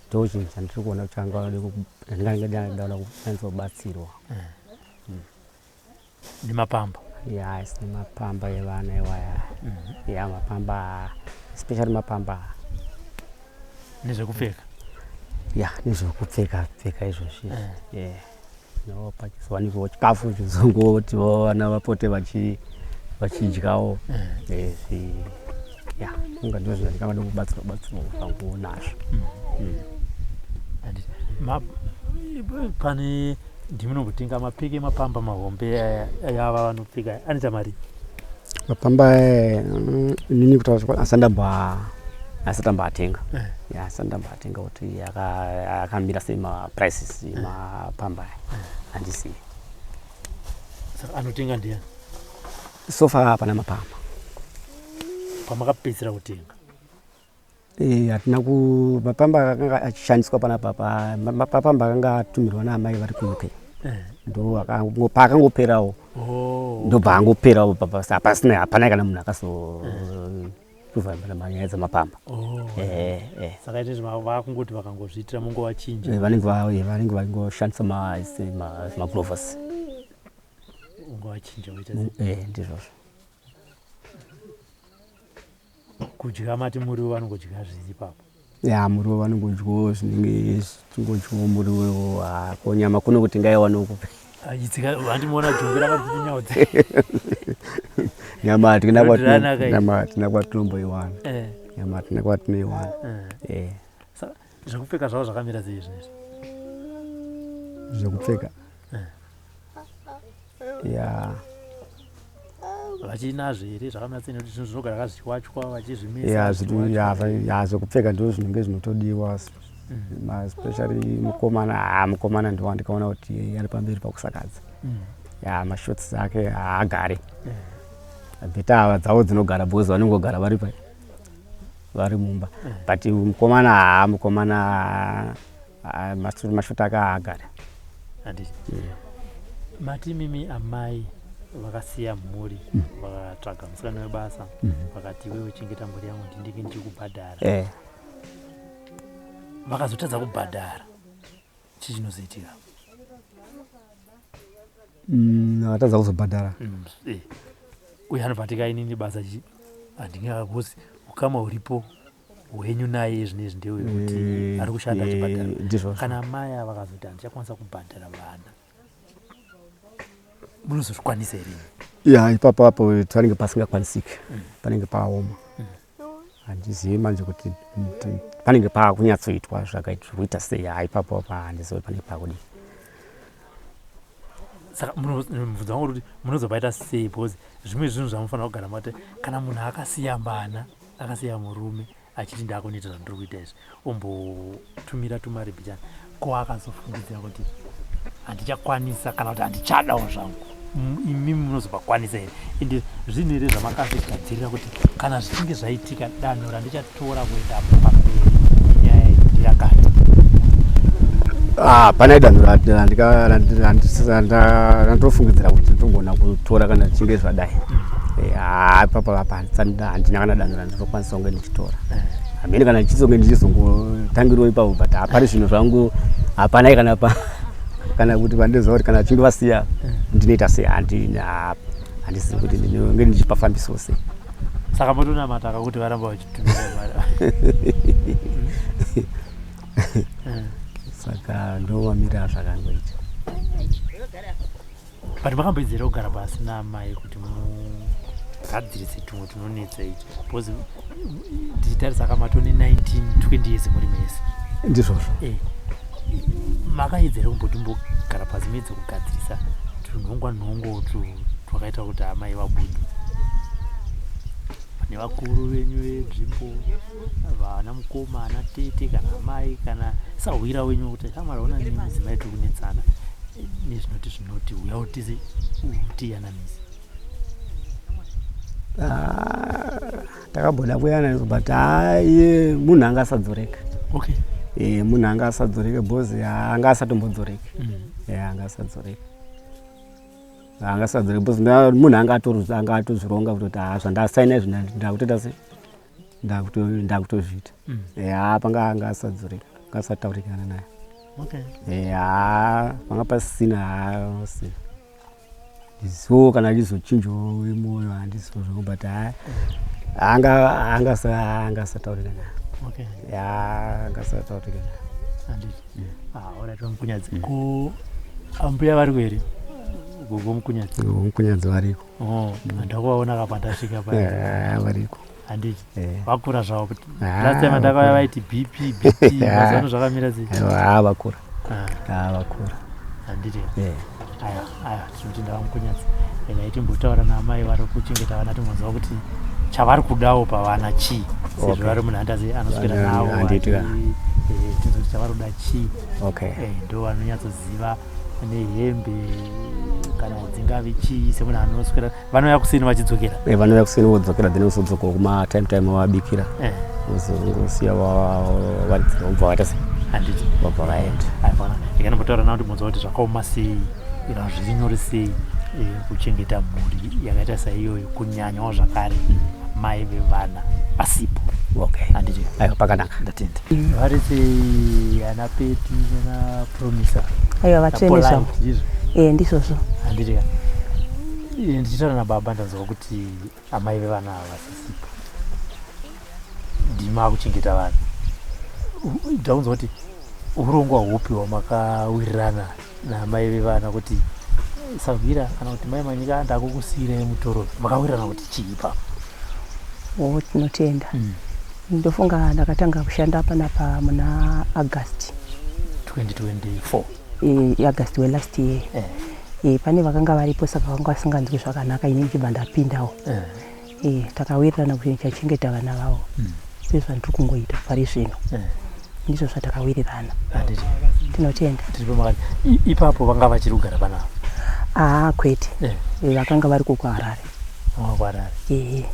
Ndo chinhu chandiri kuona kuti ndingange ndada kunyatsobatsirwa. Nemapamba? Ya, nemapamba evana iwaya. Ya, mapamba, especially mapamba. Nezvekupfeka? Ya, nezvekupfeka pfeka izvozvi. Yeah. No, pachizowanikwawo chikafu chizongoti vana vapote vachidyawo. Ya, unga ndizvo zvandingada kubatsirwa batsirwa zvangu nazvo. Handiti. Pane ndimunombotenga mapeke mapamba mahombe aya ava vanopfeka anoita mari? Mapamba, inini kutaura chokwadi asati amboatenga. Ya, asati ndamboatenga kuti akamira sei maprices mapamba aya, handizivi. Saka anotenga ndiani? So far hapana mapamba. Pamakapedzisira kutenga? Hatina ku mapamba akanga achishandiswa panapa mapamba akanga atumirwa naamai vari kuUK, ndo paakangoperawo. Ndobva angoperawo, hapasina, hapana kana munhu akazokuvhambira manyaya dzemapamba. Saka izvezvi vakungoti vakangozviitira mungovachinja? Vanenge vachingoshandisa maGlovers. Ungovachinja woita. Ndizvozvo. Kudya mati muriwo vanongodya zviri ipapo? Ya, muriwo vanongodyawo zvinenge zvichingodyawo muriwo. Ko nyama kuno kuti ngaiwanewo kupi? Itsika handimuona jongwe rakadziti nyaudzi. Nyama hatina. Roti ranaka iri. Nyama hatina kwatinomboiwana. Nyama hatina kwatinoiwana. Saka zvekupfeka zvavo zvakamira sei zvinezvi? Zvekupfeka? Ya. Vachinazvo here? Zvakamira sei? Nekuti zvinhu zvinogara kazvichiwachwa vachizvimisa. Ya. Zvichiwachwa. Ya, zvekupfeka ndo zvinenge zvinotodiwa, especially mukomana. Ha, mukomana ndo wandikaona kuti ari pamberi pakusakadza. Ya, mashorts ake haagari. Better ava dzavo dzinogara because vanongogara vari pai vari mumba, but mukomana, haa, mukomana, mashoti ake haagari. Handiti mati mimi amai vakasiya mhuri, vakatsvaga musikana webasa, vakati iwewe chengeta mhuri yangu, ndinenge ndichikubhadhara. Vakazotadza kubhadhara, chii chinozoitika? Vatadza kuzobhadhara? Uye anobva ati kainini basa chi handingakosi, ukama huripo hwenyu naye zvinezvi ndewekuti ari kushanda achibhadhara. Ndizvozvo. Kana amai ava vakazoti handichakwanisa kubhadhara vana, munozozvikwanisa here? Ya, ipapo apo panenge pasingakwanisiki, panenge paoma. Handizivi manje kuti panenge paakunyatsoitwa zvakaita sei. Ha, ipapo apa handizivi kuti panenge paakudii. Saka mubvunzo wangu uri kuti munozobaita sei? Because zvimwe zvinhu zvamufanira kugara mati kana munhu akasiya mbana, akasiya murume achiti ndakunoita zvandiri kuita izvi, ombotumira tumari mbichana, ko akazofungidzira kuti handichakwanisa kana kuti handichadawo zvangu, imimi munozopakwanisa here? Ende zvinhu here zvamakazvigadzirira kuti kana zvichinge zvaitika, danho randichatora kuenda pamberi nenyaya iyi ndirakati? Ah, pane danho randinofungidzira kuti ndinogona kutora kana zvichinge zvadai. Ah, ipapo apa handina kana danho randinokwanisa kunge ndichitora. Hamene kana ndichizonge ndichizongotangirawo ipapo, but hapari zvinhu zvangu, hapanai kana pa kana kuti pandinoziva kuti kana vachinge vasiya ndinoita sei. Handina, handizivi kuti ndinonge ndichipafambisawo sei. Saka motonamata kakuti varamba vachitumira mari. Saka ndomamirira zvakangoita. But makamboedzera kugara pasi naamai kuti mugadzirise tumwe tunonetsa ichi, because ndichitarisa kamatone 19 20 years muri mese? Ndizvozvo. Makaedzera kumboti mbogara pasi muedze kugadzirisa tunhongwa nhongo twakaita kuti amai vabude, nevakuru venyu venzvimbo, vana mukoma, ana tete, kana amai, kana sahwira wenyu, kuti shamwari, ona nemudzimai tiri kunetsana nezvinoti zvinoti, uya utise utiyananise? Ah, takamboda kuyananisa, but iye munhu anga asadzoreka. Munhu anga asadzoreke because anga asatombodzoreke. Anga asadzoreke, anga asadzoreke because munhu anga atozvironga kutoti ha, zvandasaina izvi ndakutoita se ndakutozviita. Ha, panga anga asadzoreka, anga asataurikana naye. Ha, panga pasina, ha, pasina. Ndiziwo kana achizochinjawo mwoyo, handiziwo zvangu, but ha, anga asataurika naye. Ya, anga asataurika naye. Handiti. Ah, alright, vaMukunyadzi, ko ambuya vari kuhere, gogo Mukunyadzi? Mukunyadzi variko. Oh, ndakuvaona kapa ndasvika pa. Variko. Handiti? Eh. Vakura zvavo kuti Ah, last time ndakauya vakura. vaiti BP, BP. Mazano zvakamira sei? Ha, vakura. Ah, Ha, vakura. Handiti? Eh. Aya, aya, tinoti ndavaMukunyadzi, regai timbotaura naamai vari kuchengeta vana, timbonzwa kuti chavari kudawo pavana chii, sezvo vari munhu andazi anoswera navo. Handiti ka. Tinzwa kuti chavari kuda chii. Ndo vanonyatsoziva nehembe kana dzingave chii, semunhu anoswera, vanouya kuseni vachidzokera. Vanouya kuseni vodzokera, then vozodzoka kuma time time vabikira, vozongosiya varidzira, vobva vaita se Handiti? Vobva vaenda. Aiwa, ndikanombotaura navo timbonzwa kuti zvakaoma sei kana zviri nyore sei kuchengeta mhuri yakaita saiyoyo, kunyanyawo zvakare mai vevana vasipo. Handiti? Aiwa, pakanaka. Ndatenda. Vari sei ana Peti nana Promisa? Aiwa, vatsvene zvavo. Polite, ndizvo? E, ndizvozvo. Handiti? Ndichitaura nababa ndanzwa kuti amai vevana ava vasisipo, ndima akuchengeta vana. Ndakunzwa kuti urongwa hupi hwamakawirirana naamai vevana kuti sahwira kana kuti mai Manyika, ndakukusiyirai mutoro, makawirirana kuti chii ipapo? O, tinotenda. Ndofunga ndakatanga kushanda panapa muna August 2024? E, August welast year. E, pane vakanga varipo, saka vanga vasinganzwi zvakanaka, ini ndichibva ndapindawo. E, takawirirana kuti ndichachengeta vana vavo sezvandiri kungoita pari zvino. Ndizvo zvatakawirirana. Handiti? Tinotenda. Tiripo makati ipapo vanga vachiri kugara panapa? Aa, kwete. E, vakanga vari kukuHarare. Vanga kuHarare? Ehe.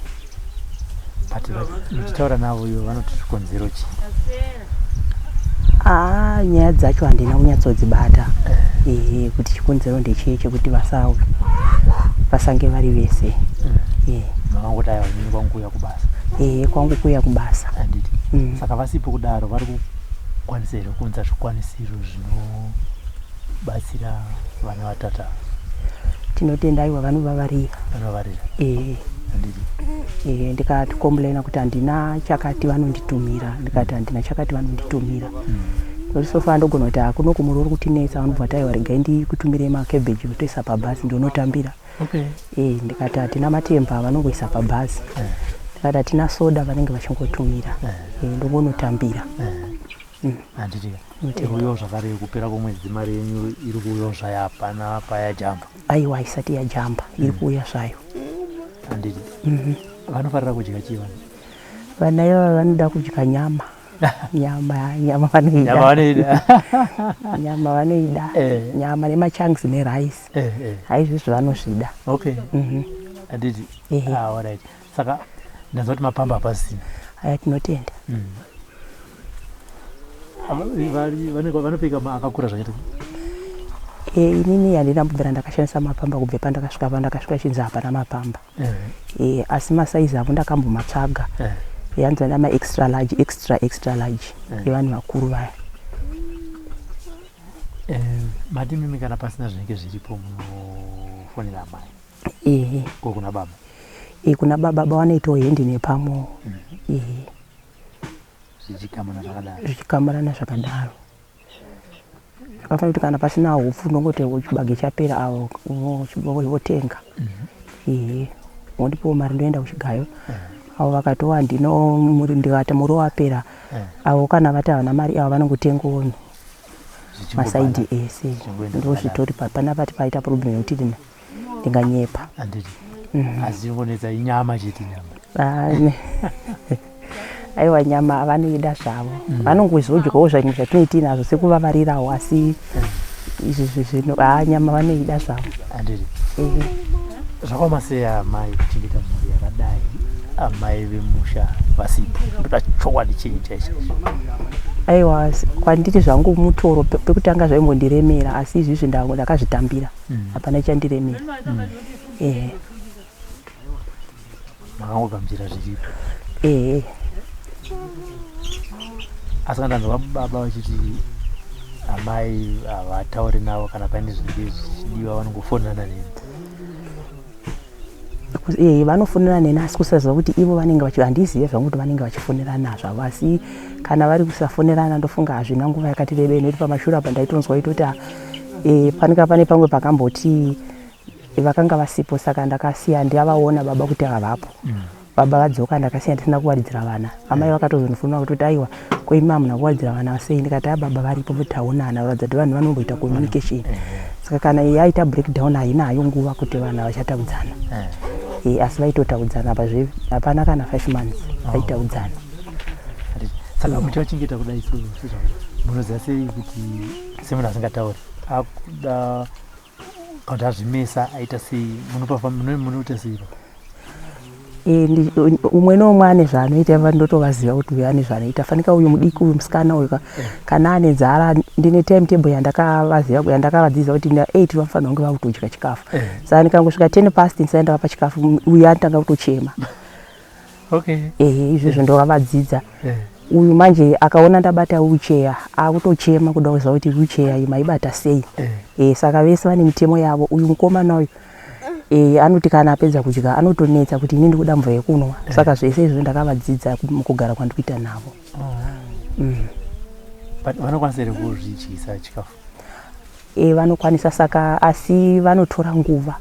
But muchitaura navo ivo vanoti chikonzero chii? Aa, nyaya dzacho handina kunyatsodzibata, ehe, kuti chikonzero ndechii chekuti vasange vari vese. Eh. Makangoti aiwa, inini kwangu kuuya kubasa. Ehe, kwangu kuuya kubasa. Handiti? Mm. Saka vasipo kudaro, vari kukwanisa here kuunza zvikwanisiro zvinobatsira vana vatata? Tinotenda, aiwa, vanovavarira. Vanovavarira? Ehe. Handiti? Ehe, ndikatikomplaina kuti handina chakati, vanonditumira. Ndikati handina chakati, vanonditumira. Nokuti so far ndogona kuti hakuno kumuri uri kutinetsa, vanobva taiwa, regai ndikutumirei makebheji, kutoisa pabhazi, ndonotambira. E, ndikati hatina matemba, vanongoisa pabhazi. Ndikati hatina soda, vanenge vachingotumira. E, ndongonotambira. Handiti? Tinotenda. Uyo zvakare kupera kwomwedzi mari yenyu iri kuuyawo zvayo, hapana payajamba? Aiwa, haisati yajamba, iri kuuya zvayo. Handiti? Vanofarira kudya chii vanhu? Vana ivava vanoda kudya nyama, nyama, nyama vanoida. Nyama vanoida. Nyama vanoida. Nyama nemachunks nerice. Haizvizvi vanozvida. Handiti? Ehe. Ah, alright. Saka ndanzwa kuti mapamba hapasina. Aya, tinotenda. Vanopfeka akakura zvakaita? E, inini handina kubvira ndakashandisa mapamba kubve pandakasvika. Pandakasvika chinzi hapana mapamba. E, asi masaizi avo ndakambomatsvaga. Yanzi nama extra large, extra extra large, evanhu vakuru vaya. Mati mimi kana pasina zvinenge zviripo munofonera amai? Ehe. Ko kuna baba? E, kuna baba, baba vanoitawo hendi nepamwewo. Ehe. Zvichikamana zvakadaro. Zvichikamarana zvakadaro. Vakafanira kuti kana pasina hupfu unongoti chibage chapera avo votenga. Ehe, vondipawo mari ndoenda kuchigayo. Avo vakatowa handino ndikati muriwo wapera. Avo kana vati havana mari avo vanongotengawo masaidi ese. Ndozvitori pana pati paita problem yekuti ndinganyepa. Handiti. Asi chinongonetsa inyama chete nyama. Aiwa nyama vanoida zvavo. Vanongozodyawo zvimwe zvatinenge tiinazvo sekuvavarirawo asi izvi zvino haa nyama vanoida zvavo. Handiti. Zvakaoma sei amai kuchengeta mhuri yakadai amai vemusha vasipo. Ndoda chokwadi chenyu chaicho. Aiwa kwandiri zvangu mutoro pekutanga zvaimbondiremera asi izvizvi ndakazvitambira. Hapana chandiremera. Ehe. Makangogamuchira zviripo. Ehe. Asi kana ndanzwa baba vachiti amai havatauri navo kana paine zvinenge zvichidiwa vanongofonana neni. Ehe, vanofonera neni asi kusaziva kuti ivo vanenge vachi handizive zvangu kuti vanenge vachifonerana zvavo asi kana vari kusafonerana ndofunga hazvina nguva yakati rebei nekuti pamashure apa ndaitonzwa itoti panenge pane pamwe pakamboti vakanga vasipo saka ndakasiya ndavaona baba kuti havapo. Baba vadzoka ndakasiya ndisina kuwaridzira vana. Amai vakatozondifonera kutoti aiwa ko imi hamuna kuwaridzira vana sei ndikati a baba varipo taonana varatidza kuti vanhu vanomboita communication. Saka kana iye aita breakdown haina hayo nguva kuti vanhu havachataudzana. Asi vaitotaudzana pazve hapana kana 5 months vaitaudzana. Saka muchivachengeta kudai munoziva sei kuti semunhu asingatauri akuda kana kuti azvimesa aita sei munoita sei? Umwe neumwe ane zvaanoita ndotovaziva kuti uyu ane zvaanoita. Fanika uyu mudiki uyu musikana uyu kana ane nzara ndine timetable yandakavaziva yandakavadzidza kuti na 8 vanofanira kunge vakutodya chikafu. Saka ndikangosvika 10 past ndisati ndavapa chikafu uyu anotanga kutochema. Okay. Ehe, izvozvo ndovavadzidza. Uyu manje akaona ndabata wheelchair akutochema kuda kuziva kuti wheelchair iyi maibata sei. Saka vese vane mitemo yavo. Uyu mukomana uyu anoti kana apedza kudya anotonetsa kuti ini ndikuda mvura yekunwa. Saka zvese izvozvo ndakavadzidza mukugara kwandikuita navo. But vanokwanisa here kuzvidyisa chikafu? Vanokwanisa saka asi vanotora nguva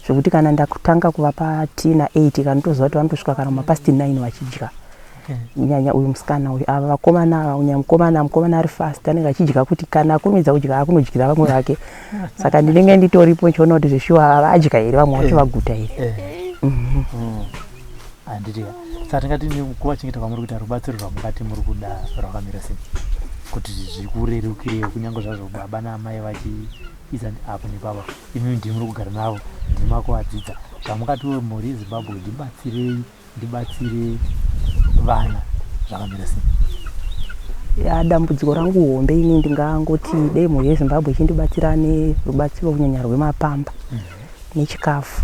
zvekuti kana ndakutanga kuvapa tea na 8 kanotoziva kuti vanotosvika kana mapast 9 vachidya. Kunyanya uyu musikana uyu ava vakomana ava kunyanya mukomana ari fast anenge achidya kuti kana akurumidza kudya akunodyira vamwe vake. Saka ndinenge nditoripo ndichiona kuti zveshuwa ava adya here vamwe vacho vaguta here. Handiti saka tingati kuvachengeta kwamuri kuita rubatsiro rwamungati muri kuda rwakamira sei kuti zvikurerukirei kunyange zvazvo baba naamai vachiisa apo nepapa imi ndimi muri kugara navo ndimi makuvadzidza zvamungatiwo mhuri yeZimbabwe ndibatsirei ndibatsire vana zvakamira sei? Ya dambudziko rangu hombe ini ndingangoti dei mhuri yeZimbabwe ichindibatsira nerubatsiro kunyanya rwemapamba nechikafu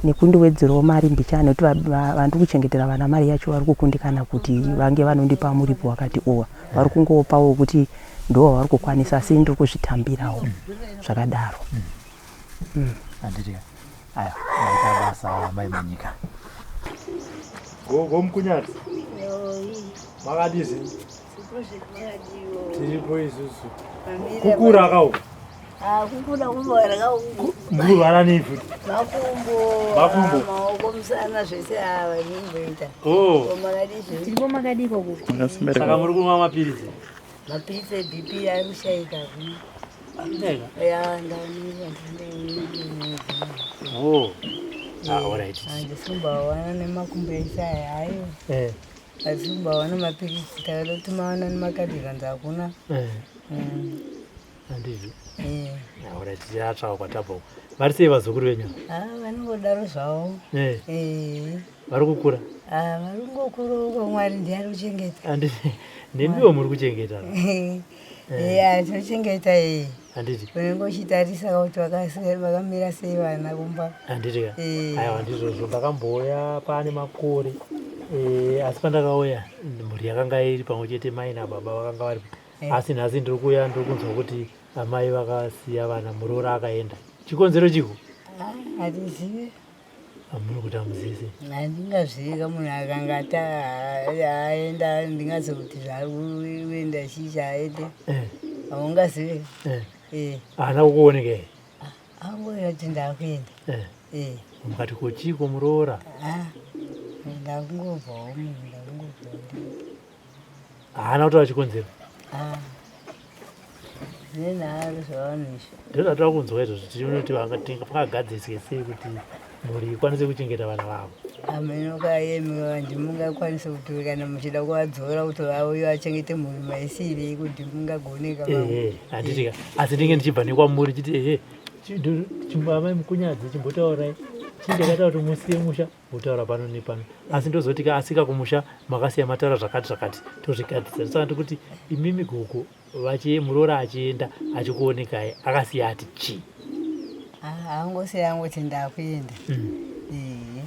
nekundiwedzerawo mari mbichana nekuti vandiri kuchengetera vana mari yacho vari kukundikana kuti vange vanondipa muripo wakati owa. Vari kungopawo kuti ndo wavari kukwanisa asi ndiri kuzvitambirawo zvakadaro. Handiti aya maita basa mai Manyika. Gogo Mukunyati. Makadii zvenyu? Tiripo isusu. Kukura kauku. Kukura kumborwa kauku. Mukurwara nei futi? Makumbo. Makumbo. Maoko musana zvese ava zvingoita. Oh. Makadii zvenyu? Tiripo makadii gogo? Saka muri kumwa mapiritsi? Mapiritsi eBP ari kushaika. Arikushaika? Ya, ndamirira ndine. Oh. Ah, all right. Handisi kumbawana nemakumbo ese aya hayo. Handisi kumbawana mapiritsi takada kuti mawana nemakadhi kanzi hakuna. Handizvo. All right, tichatsvaka kwatabva uko. Vari sei vazukuru venyu? Ah, vanongodaro zvavo. Vari kukura? Ah, vari kungokura uko Mwari ndiye ari kuchengeta. Handiti nemiwo muri kuchengeta. Ya, tinochengeta iyi. Handiti. Unenge uchitarisa kuti vakamira sei vana kumba. Handiti ka? Aiwa ndizvozvo ndakambouya paane makore. Asi pandakauya mhuri yakanga iri pamwe chete mai nababa vakanga varipo. Asi nhasi ndiri kuuya ndiri kunzwa kuti amai vakasiya vana muroora akaenda. Chikonzero chiko? Handizivi. Hamuri kuti hamuzivi sei? Handingazivi munhu akanga aenda ndingazokuti zvaari kuenda chii chaaende. Haungazive. Eh. Eh. Haana kukuoneka here? Angoya kuti ndakuenda. Eh. Eh. Mukati ko chiiko muroora? Ah. Ndakungobvawo munhu ndakungobvawo. Haana kutaura chikonzero. Ah. Nenharo zvavanhu izvi. Ndozvatava kunzwa izvozvo tichiona kuti vangagadziriswe sei kuti mhuri ikwanise kuchengeta vana vavo. Hameno kayemi ndimungakwanisa kuti kana muchida kuvadzora kuti vauye vachengete mhuri maisirei kuti mungagoneka. Ehe, handiti ka asi ndinge ndichibva nekwamuri chiti ehe amai Mukunyadzi chimbotaurai chii chakaita kuti musiye musha motaura pano nepano asi ndozoti ka asika kumusha makasiya mataura zvakati zvakati tozvigadzirisa. Saka ndikuti imimi gogo muroora achienda achikuonekai akasiya ati chii? Angosiya angoti ndakuenda. Ee,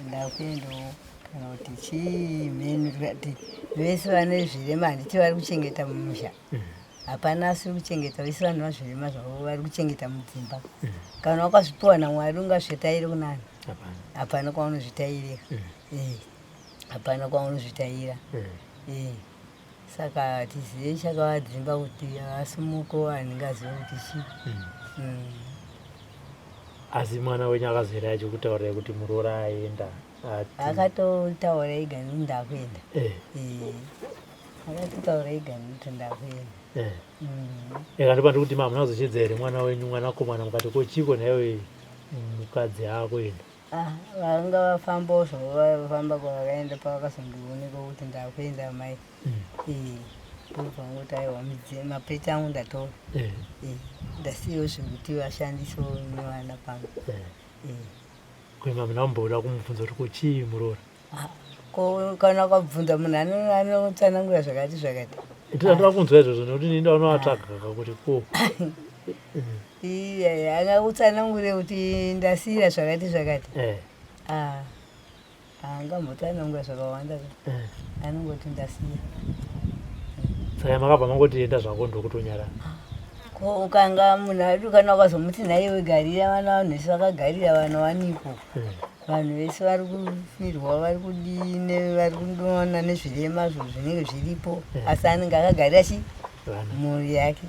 ndakuendawo kana kuti chii mheni tikati vese vane zvirema handiti vari kuchengeta mumusha. Hapana asiri kuchengeta, vese vanhu vazvirema zvavo vari kuchengeta mudzimba. Kana wakazvipiwa naMwari ungazvitaire kunani? Hapana. Hapana kwaunozvitairira. Ee, hapana kwaunozvitaira. Ee, saka tizive chakavadzimba kuti vasumuko handingazive kuti chii. Asi mwana wenyu akazoera achikutaurirai kuti muroora aenda ati? Akatotaura ega nekuti ndakuenda. Eh. Ee, akatotaura ega nekuti ndakuenda. Eka ndopa ndikuti hamuna kuzochedza here mwana wenyu mwanakomana mukati ko chiiko nhaiwe mukadzi akuenda? Ah, vanga vafambawo zvavo vafamba kwavakaenda pavakazondioneka kuti ndakuenda mai. Ee, ndobva ngoti aiwa mapeti angu ndatora. Ee, ndasiyawo zvekuti vashandisewo nevana pano. Ee. Kuima hamuna kumboda kumubvunza kuti ko chii muroora? Ah, ko kana ukabvunza munhu anotsanangura zvakati zvakati. Ndinoda kunzwa izvozvo nekuti ini ndaunovatsvaga kuti ko. Iye angakutsanangure kuti ndasiyira zvakati zvakati. Ah, angambotsanangura zvakawanda. Anongoti ndasiya. Saka makabva mangoti enda zvako ndokutonyarara. Ko ukanga munhu adi kana ukazomuti nhaiwe garira vana vanhu vese vakagarira vana waniko. Vanhu vese vari kufirwa vari kudii vari kundoona nezviremazvo zvinenge zviripo asi anenge akagarira chi Vana. mhuri yake.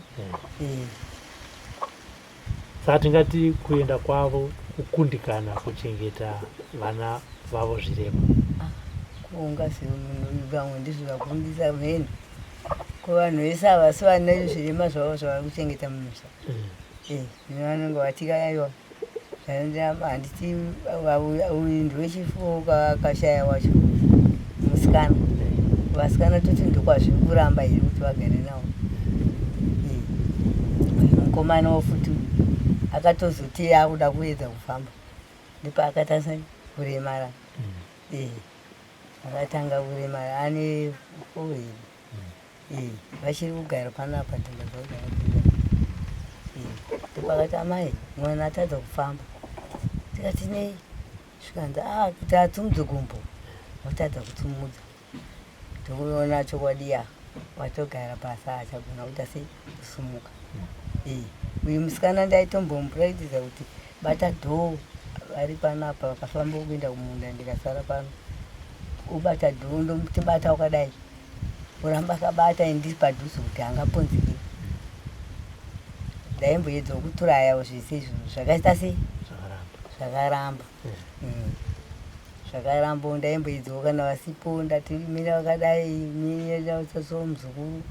Saka tingati kuenda kwavo kukundikana kuchengeta vana vavo zvirema. Ungazive munhu vamwe ndizvo zvakundisa mheni. Ko vanhu vese havasi vane zvirema zvavo zvavari kuchengeta mumusha. Zvino vanenge vati aiwa handiti uyu ndewechifo akashaya wacho musikana. Vasikana toti ndokwazviri kuramba here kuti vagare navo. Uyu mukomanawo futi akatozoti akuda kuedza kufamba ndopaakatanga kuremara. Akatanga kuremara ane 4 here. Vachiri kugara panapa dzimba dzavagara. Ndopakati amai mwana atadza kufamba. Tikati nei? Zvikanzi ah kuti atsumudze gumbo watadza kutsumudza. Ndokuona chokwadi ya watogara pasi haachagona kuita sei kusumuka. Uyu musikana ndaitombomuratidza kuti bata dhoo vari panapa vakafamba kuenda kumunda ndikasara pano. Ubata dhoo ndomuti bata wakadai. Uramba akabata ndiri padhuze kuti angapunzike. Ndaimboedza kuturaya zvese izvozvo zvakaita sei? Zvakaramba. Zvakaramba ndaimboedzawo kana vasipo ndati mira wakadai mira so muzukuru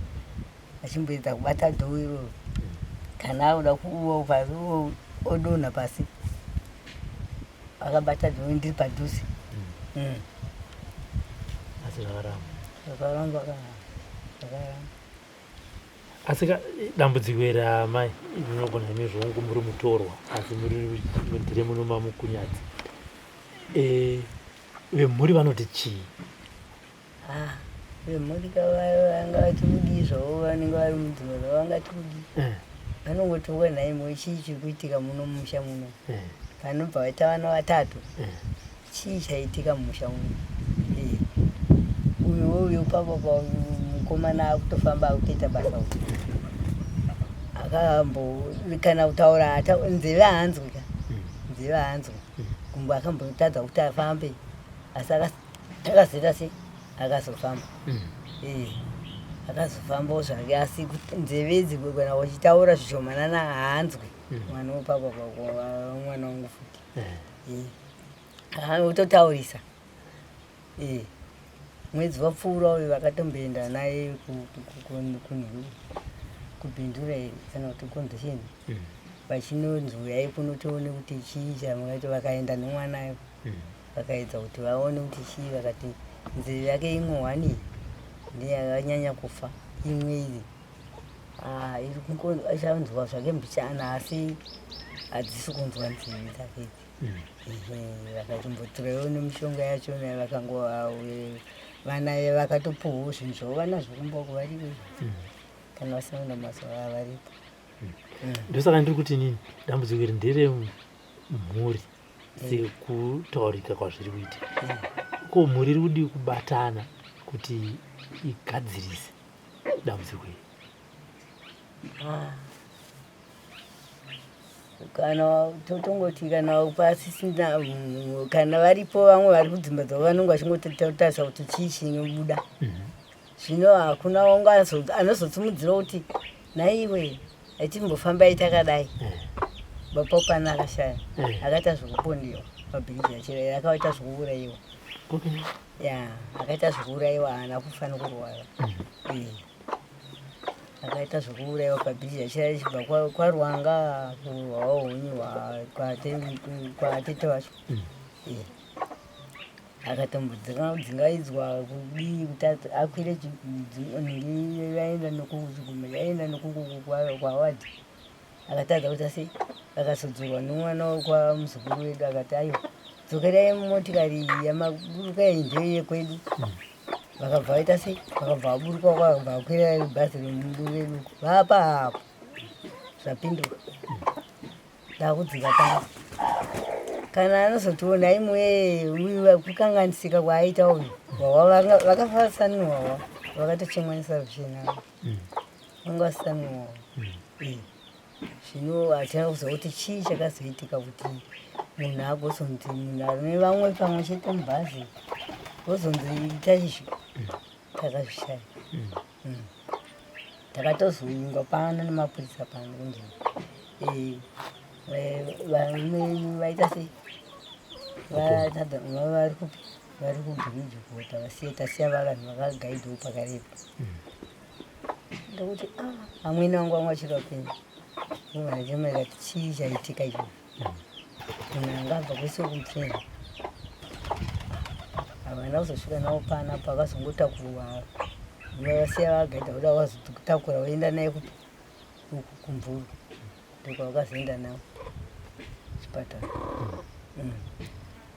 achimboedza kubata dhoo iroro. Kana akuda kuuwa pasi odonha pasi. Akabata dhoo ndiri padhuze. Asi zvakaramba. Zvakaramba kana zvakaramba. Asi dambudziko iri amai rinogona imi zvongu muri mutorwa asi muri ndire muno maMukunyadzi. Vemhuri vanoti chii? Ah, vemhuri vangati kudii zvavo vanenge vari mudzimba dzavo vangati kudii. Vanongoti nhai mo chii chiri kuitika muno mumusha muno. Panobva vaita vana vatatu. Chii chaitika mumusha muno. Uyu uyu papo pa mukomana akutofamba akutoita basa uku. Akambo kana kutaura nzeve haanzwi ka. Nzeve haanzwi. Gumbo akambotadza kuti afambe asi akazoita sei akazofamba. Akazofambawo zvake asi nzeve idzi kana uchitaura zvishomanana haanzwi. Mwana wepapa mwana wangu futi. Utotaurisa. Mwedzi wapfuura uyu vakatomboenda naye kuBindura kana kuti Condition. Vachinonzi uyai kuno tione kuti chii chamakaita vakaenda nemwana vakaedza kuti vaone kuti chii vakati nzeve yake imwe one iyi ndiye yakanyanya kufa imwe iyi ah, iri achanzwa zvake mbichana asi hadzisi kunzwa nzeve dzake idzi mm. Vakatombotorawo nemishonga yachona vakango vana vakatopuhwawo zvinhu zvavo vanazvo kumba uko variko kana vasina kuenda mazuva varipo. Ndosaka ndiri kuti inini dambudziko iri nderemhuri sekutaurika kwazviri kuita. Ko mhuri iri kudii kubatana kuti igadzirise dambudziko iri? Ah. Kana totongoti kana pasisina kana varipo vamwe vari kudzimba dzavo vanenge vachingotarisa kuti chii chinobuda. Zvino hakuna wanga anozotsimudzira kuti naiwe atimbofambai takadai. Baba pana akashaya akaita zvekupondiwa pabhiriji achira akaita zvekuurayiwa. Ya akaita zvekuurayiwa haana kufa nekurwara. Akaita zvekuurayiwa pabhiriji achira achibva kwaRwanga kuHwahunyu kwatete vacho. Akatombodzingayidzwa kudii kuti akwire nhingi yaenda nekuchigumo yaenda nekukwawadi akatadza kuti asi akazodzorwa nemwana kwamuzukuru wedu akati aiwa dzokerai mumotikari iyi yamaburuka iyi ndeyekwedu. Vakabva vaita sei vakabva vaburuka vakabva vakwira bhazi redu vapa apo zvapinduka ndakudzika pasi kana anozotiona imwe uyu kukanganisika kwaaita uyu wawa vakafasanwa wawa vakatochemwanisa ruchena vanga vasanwa wawa. Zvino hatina kuziva kuti chii chakazoitika kuti munhu agozonzi munhu ane vamwe pamwe chete mubhazi vozonzi ita izvi takazvishaya. Takatozoingwa pano nemapurisa pano kunzi varume vaita sei vatadza vari kupi vari kubhiriji kuota vasiya tasiya vanhu vakagaidhawo pakarepo. Ndokuti ah, amwene vangu vanga vachiri vapenyu ndobva ndikati chii chaitika icho munhu anga abva kwese kumutrain havana kuzosvika navo panapa vakazongotakurwa vasiya vagaidha kuda vazotakura voenda naye kupi uku kumvuru ndokwavakazoenda navo chipatara.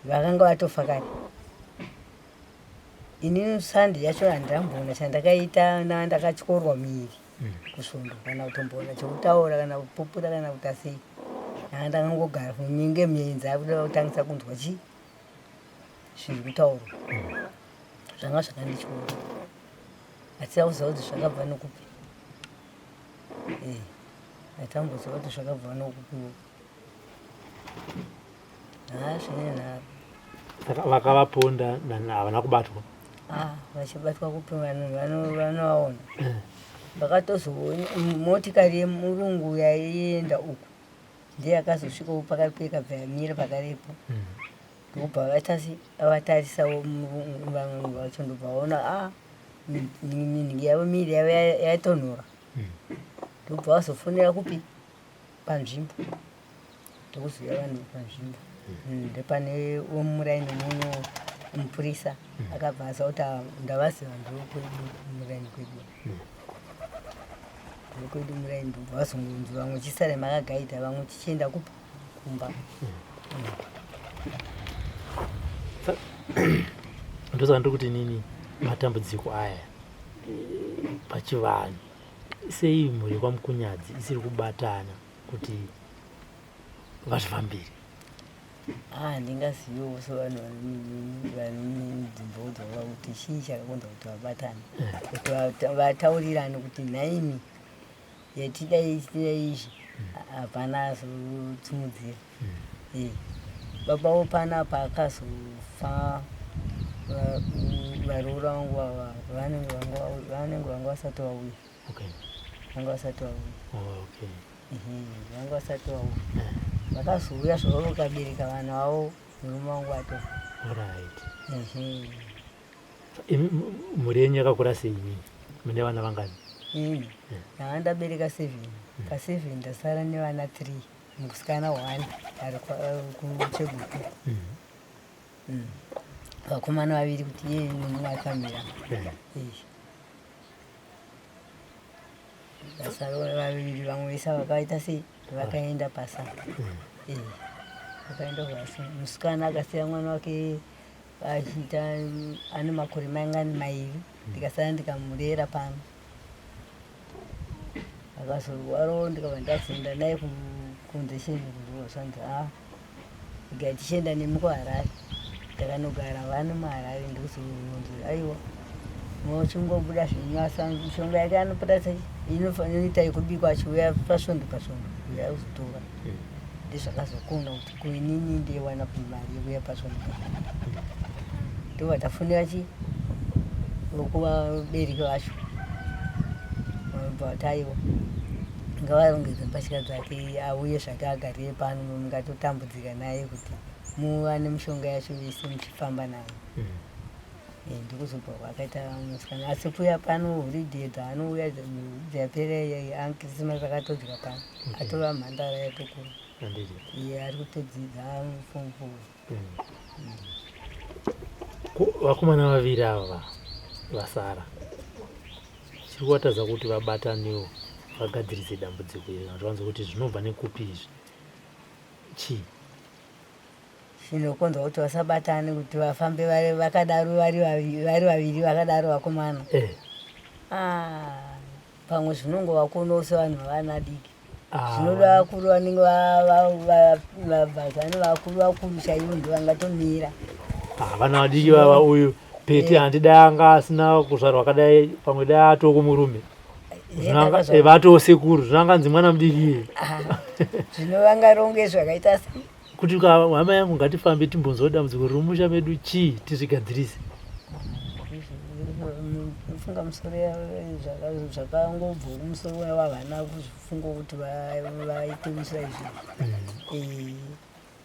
Vakanga vatofa kare. Inini sandi yacho handamboona chandakaita ndakatyorwa miviri kusvondo kana kutomboona chekutaura kana kupupura kana kuita sei. Ndanga ndakangogara minge mienzi akuda kutangisa kunzwa chii zviri kutaurwa. Zvanga zvakandityora. Hatina kuziva kuti zvakabva nokupi. Hatamboziva kuti zvakabva nokupi. Haa zvine nharo. Saka vakavaponda havana kubatwa? Ah, vachibatwa kupi vanhu vanovaona. Vakatozoona motikari yemurungu yaienda uku ndiye yakazosvikawo pakarepo ikabva yamira pakarepo. Ndokubva vatarisawo vamwe vacho ndobva vaona ah minhingi yavo miviri yavo yatonhora. Ndokubva vazofonera kupi panzvimbo. Ndokuzouya vanhu panzvimbo. Ndopane wemuraini muno mupurisa akabva aziva kuti ndavaziva ndokwedu muraini kwedu. Ndokwedu muraini ndobva vazongonzi vamwe chisare makagaita vamwe tichienda kupi kumba. Ndosaka ndiri kuti inini matambudziko aya pachivanhu sei mhuri yekwaMukunyadzi isiri kubatana kuti vazvifambire? Handingaziviwo sevanhu vari mudzimba dzavo kuti chii chakakonza kuti vabatane kuti vataurirane kuti nhaimi yatidai tidai izvi hapana azotsimudzira. Baba wo panapa akazofa Varoora vangu ava vanenge vanenge vanga vasati vauya. Okay. Vanga vasati vauya. Oh, okay. Vanga vasati vauya. Vakazouya zvavo vakabereka vana vavo murume wangu atofa. Alright. Imi mhuri yenyu yakakura sei imimi? Mune vana vangani? Ini ndanga ndabereka 7. Pa 7 ndasara nevana 3. Musikana 1 ari kuChegutu. Vakomana vaviri kuti iye nemumwe akamira. Vasara vaviri vamwe vese vakaita sei? Vakaenda pasa. Vakaenda pasa. Musikana akasiya mwana wake achiita ane makore mangani mairi ndikasara ndikamurera pano. Akazorwarawo ndikabva ndazoenda naye kunzesheni kuzvanzi a regai tichienda nemi kuHarare. Takanogara vano muHarare ndokuzonzi aiwa mochingobuda zvenyu asi mishonga yake anopota sei inoita yekubikwa achiuya pasvondo pasvondo uya kuzotora. Ndizvakazokona kuti kuinini ndiwana mari yekuuya pasvondo pasvondo. Ndobva tafonera chi vokuvabereki vacho vobva vati aiwa ngavarongedze mbatya dzake auye zvake agarire pano mungatotambudzika naye kuti muwane mishonga yacho yese muchifamba nayo. Ndokuzobva kwakaita musikana asi kuuya pano holiday dzaanouya dzapera ankrisimasi akatodya pano atova mhandara yatokura. Iye ari kutodzidza form 4. Vakomana vaviri ava vasara chiri kuvatadza kuti vabataniwo vagadzirise dambudziko iri kana kuti vanzwe kuti zvinobva nekupi izvi chii? Chinokonzwa kuti vasabatane kuti vafambe vari vakadaro vari vari vaviri vakadaro vakomana. Ah, pamwe zvinongovakonawo sevanhu vavana diki. Zvinoda vakuru vanenge vabvazani vakuru vakuru chaivo ndovangatomira. Ah, vana vadiki vava uyu Peti handi dai anga asina kuzvarwa kadai pamwe dai atoo kumurume. Vatoo sekuru zvino anganzi mwana mudiki iye. Zvino vangaronge zvakaita sei? Kuti hama yangu ngatifambe timbonzwa dambudziko riri mumusha medu chii tizvigadzirise. Funga musoro zvakangobva kumusoro wavana kuzvifunga kuti vaite saizvozvo.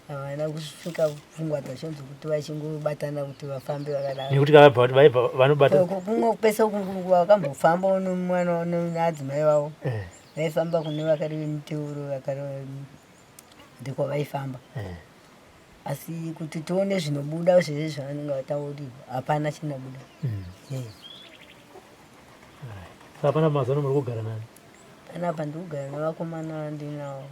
Havana kusvika pfungwa dzacho dzekuti vachingobatana kuti vafambe vakadaro. Nekuti kavabva kuti vaibva vanobata. Kumwe pese vakambofamba nemwana neadzimai vavo. Vaifamba kune vakari vemiteuro vakari ndekwavaifamba. Asi kuti tione zvinobuda zvese zvavanenge vataurirwa hapana chinobuda. Saka panapa mazuva ano muri kugara nani? Panapa ndiri kugara nevakomana vandinawo.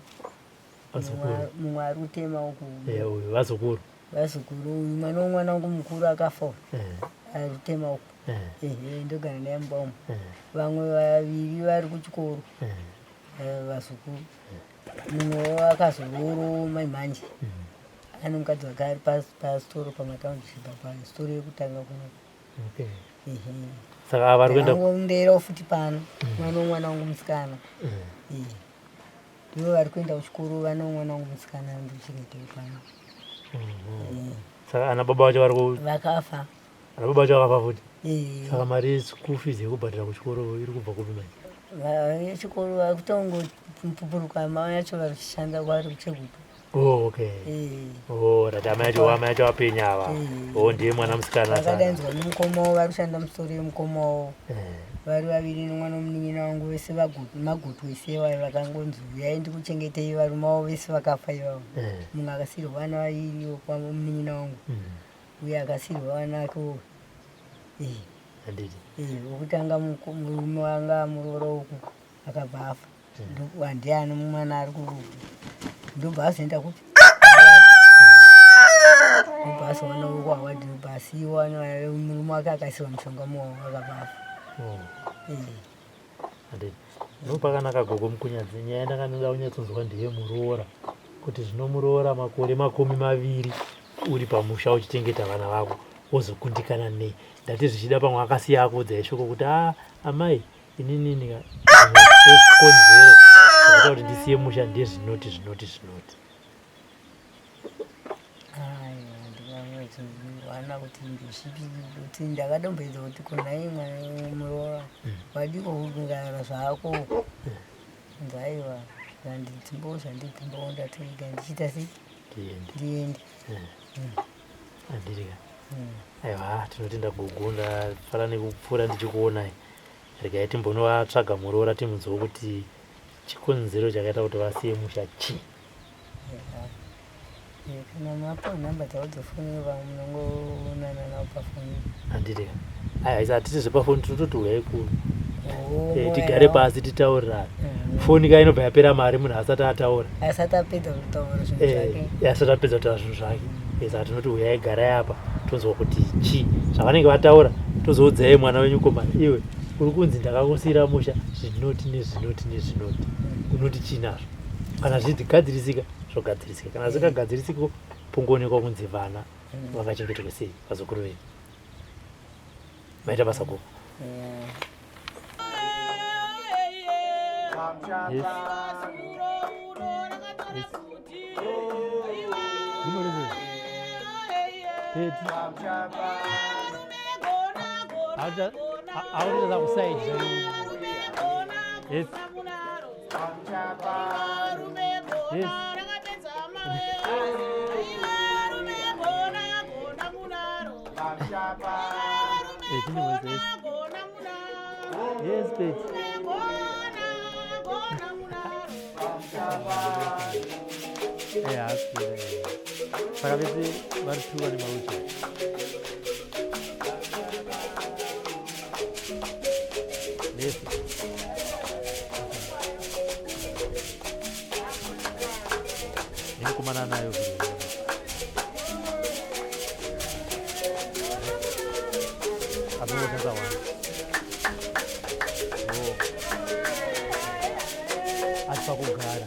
Mumwe ari kutema uku. Uyu vazukuru. Vazukuru uyu mwana womwana wangu mukuru akafa uyu. Ari kutema uku. Ehe ndogara naye mumba umu. Vamwe vaviri vari kuchikoro. Vazukuru. Mumwe akazoroora mai manje. Ane mukadzi wake ari pasitoro pamatownship apa sitoro yekutanga kuno. Okay. Ehe. Saka vari kuenda ndangomuderawo futi pano. Mwana womwana wangu musikana. Ndivo vari kuenda kuchikoro vana womwana wangu musikana ndochengetawo pano. Saka ana baba vacho vari ku vakafa. Ana baba vacho vakafa futi. Saka mari yeschool fees yekubhadhara kuchikoro iri kubva kupi manje? Vechikoro vari kutongopupuruka mai vacho vari kushanda kwavari kuChegutu. Oh, okay. Oh, rati amai acho amai acho apenya ava. Oh, ndiye mwana musikana saka. Vakadainzwa nemukoma wavo vari kushanda musoro yemukoma wavo. Vari vaviri nemwana womunin'ina wangu vese magutu ese iwayo vakangonzi uyai ndikuchengetei varume vavo vese vakafa ivavo. Mumwe akasiirwa vana vaviri munin'ina wangu. Uye akasiirwa vana vake Handiti. Wokutanga murume wanga amuroora uku akabva afa. Ndiani mwana ari ku ndobva azoenda kupi? Ndobva azowana uko awadi ndobva asiiwa murume wake akaisiwa mushonga muwawo akabva afa. Ndopakanaka gogo Mukunyadzi, nyaya yandanga kunyatsonzwa ndeyemuroora kuti zvino muroora makore 20 uri pamusha uchichengeta vana vako wozokundikana nei? Ndati zvichida pamwe akasiya akuudzai shoko kuti a amai inini zvikonzero zvakaita kuti ndisiye musha ndezvinoti zvinoti zvinoti. kunyatsowana kuti ndezvipi kuti ndakadomboedza kuti kunhai mwana muroora wadiko kugara zvako nzaiwa zvandidzimbawo zvandidzimbawo ndatoiga ndichiita sei ndiende andirika aiwa tinotenda gogo ndafara nekupfuura ndichikuonai regai timbonovatsvaga muroora timunzwewo kuti chikonzero chakaita kuti vasiye musha chii kana mapo nhamba dzavo dzefoni munongoonana navo pafoni handiti aiwa isa hatisi zvepafoni tinototi uyai kuno eh, tigare pasi titaurirane mm. foni ka inobva yapera mari munhu asati ataura asati apedza kutaura zvinhu eh, zvake asati apedza kutaura zvinhu zvake eh, saka tinoti uyai garai apa tonzwa kuti chii zvavanenge vataura tozoudzai mwana wenyu komana iwe uri kunzi ndakakusiira musha zvinoti nezvinoti nezvinoti unoti chii nazvo kana zvichigadzirisika zvogadzirisika kana zvikagadzirisiko pongoonekwa kunzi vana vangachengetwe sei vazukuru venyu maita basa gogo yes. Yes. Autoza kusaidi yes. Yes. Yes, Pete. Yeah, saka vese vari two vane mawheelchair. Vese. Nemukomana anayo azongoshandisa one. Oh. Asi pakugara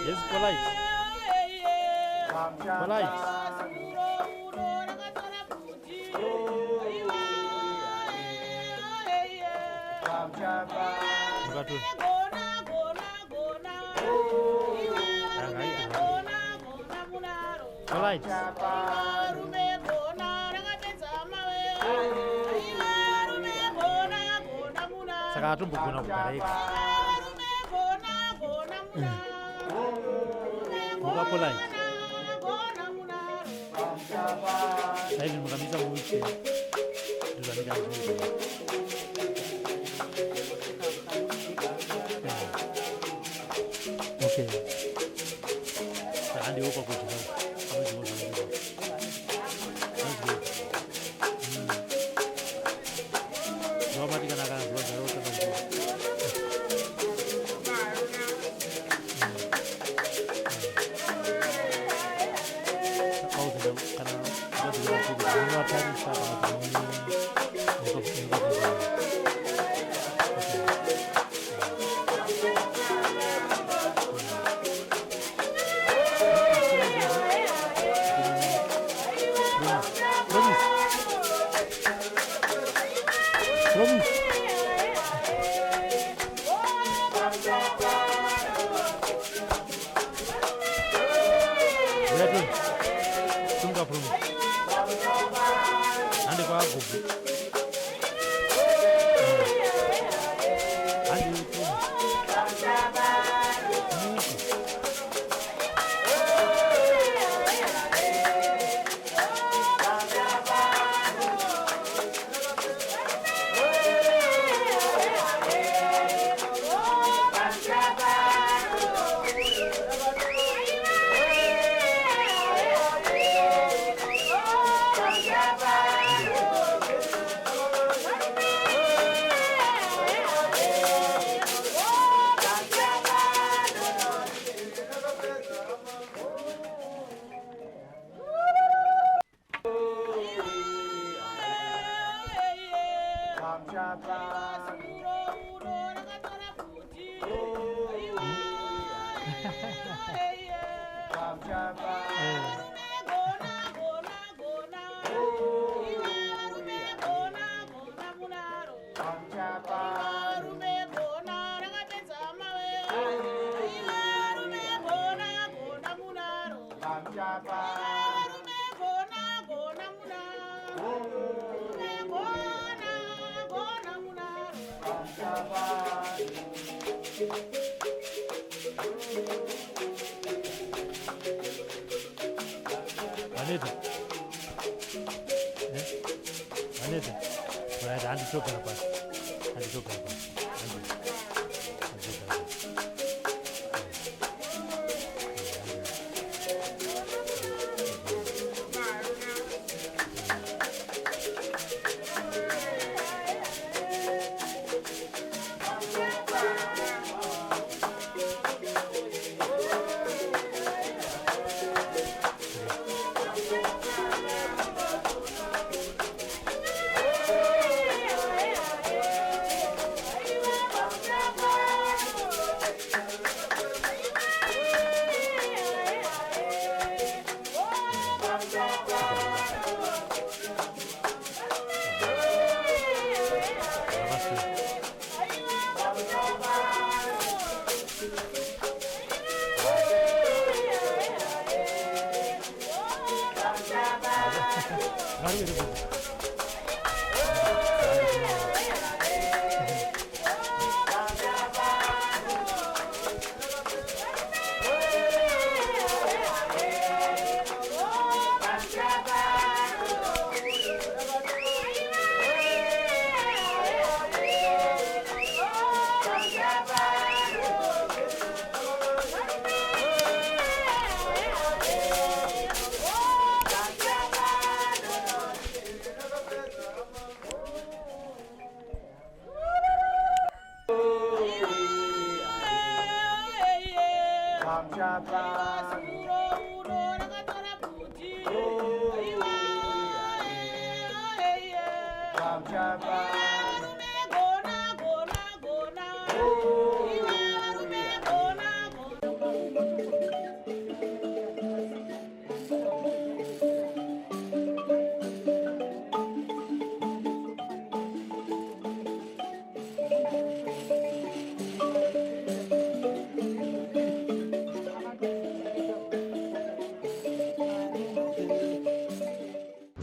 Yes, polite. Polite. Polite. Saka atombogona kugara ega. Muka polite. Saizvi mukamisa muwheelchair ndozvanenge achiita. Okay. Saka handiwo pakudya. Anodyiwa zvakanaka. Anodyiwa. Zvavati kana akanzwa nzara otanga kudya. Kana munovatarisa kana kuti Promise. Promise. Uya Tony. Simuka Promise. Hande kwagogo. Vaneta. Eh? Vaneta. Right, handitogara pasi. Handitogara pasi. Handitogara pasi.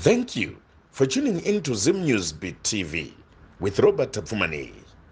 Thank you for tuning in to Zim News Beat TV with Robert Tapfumaneyi.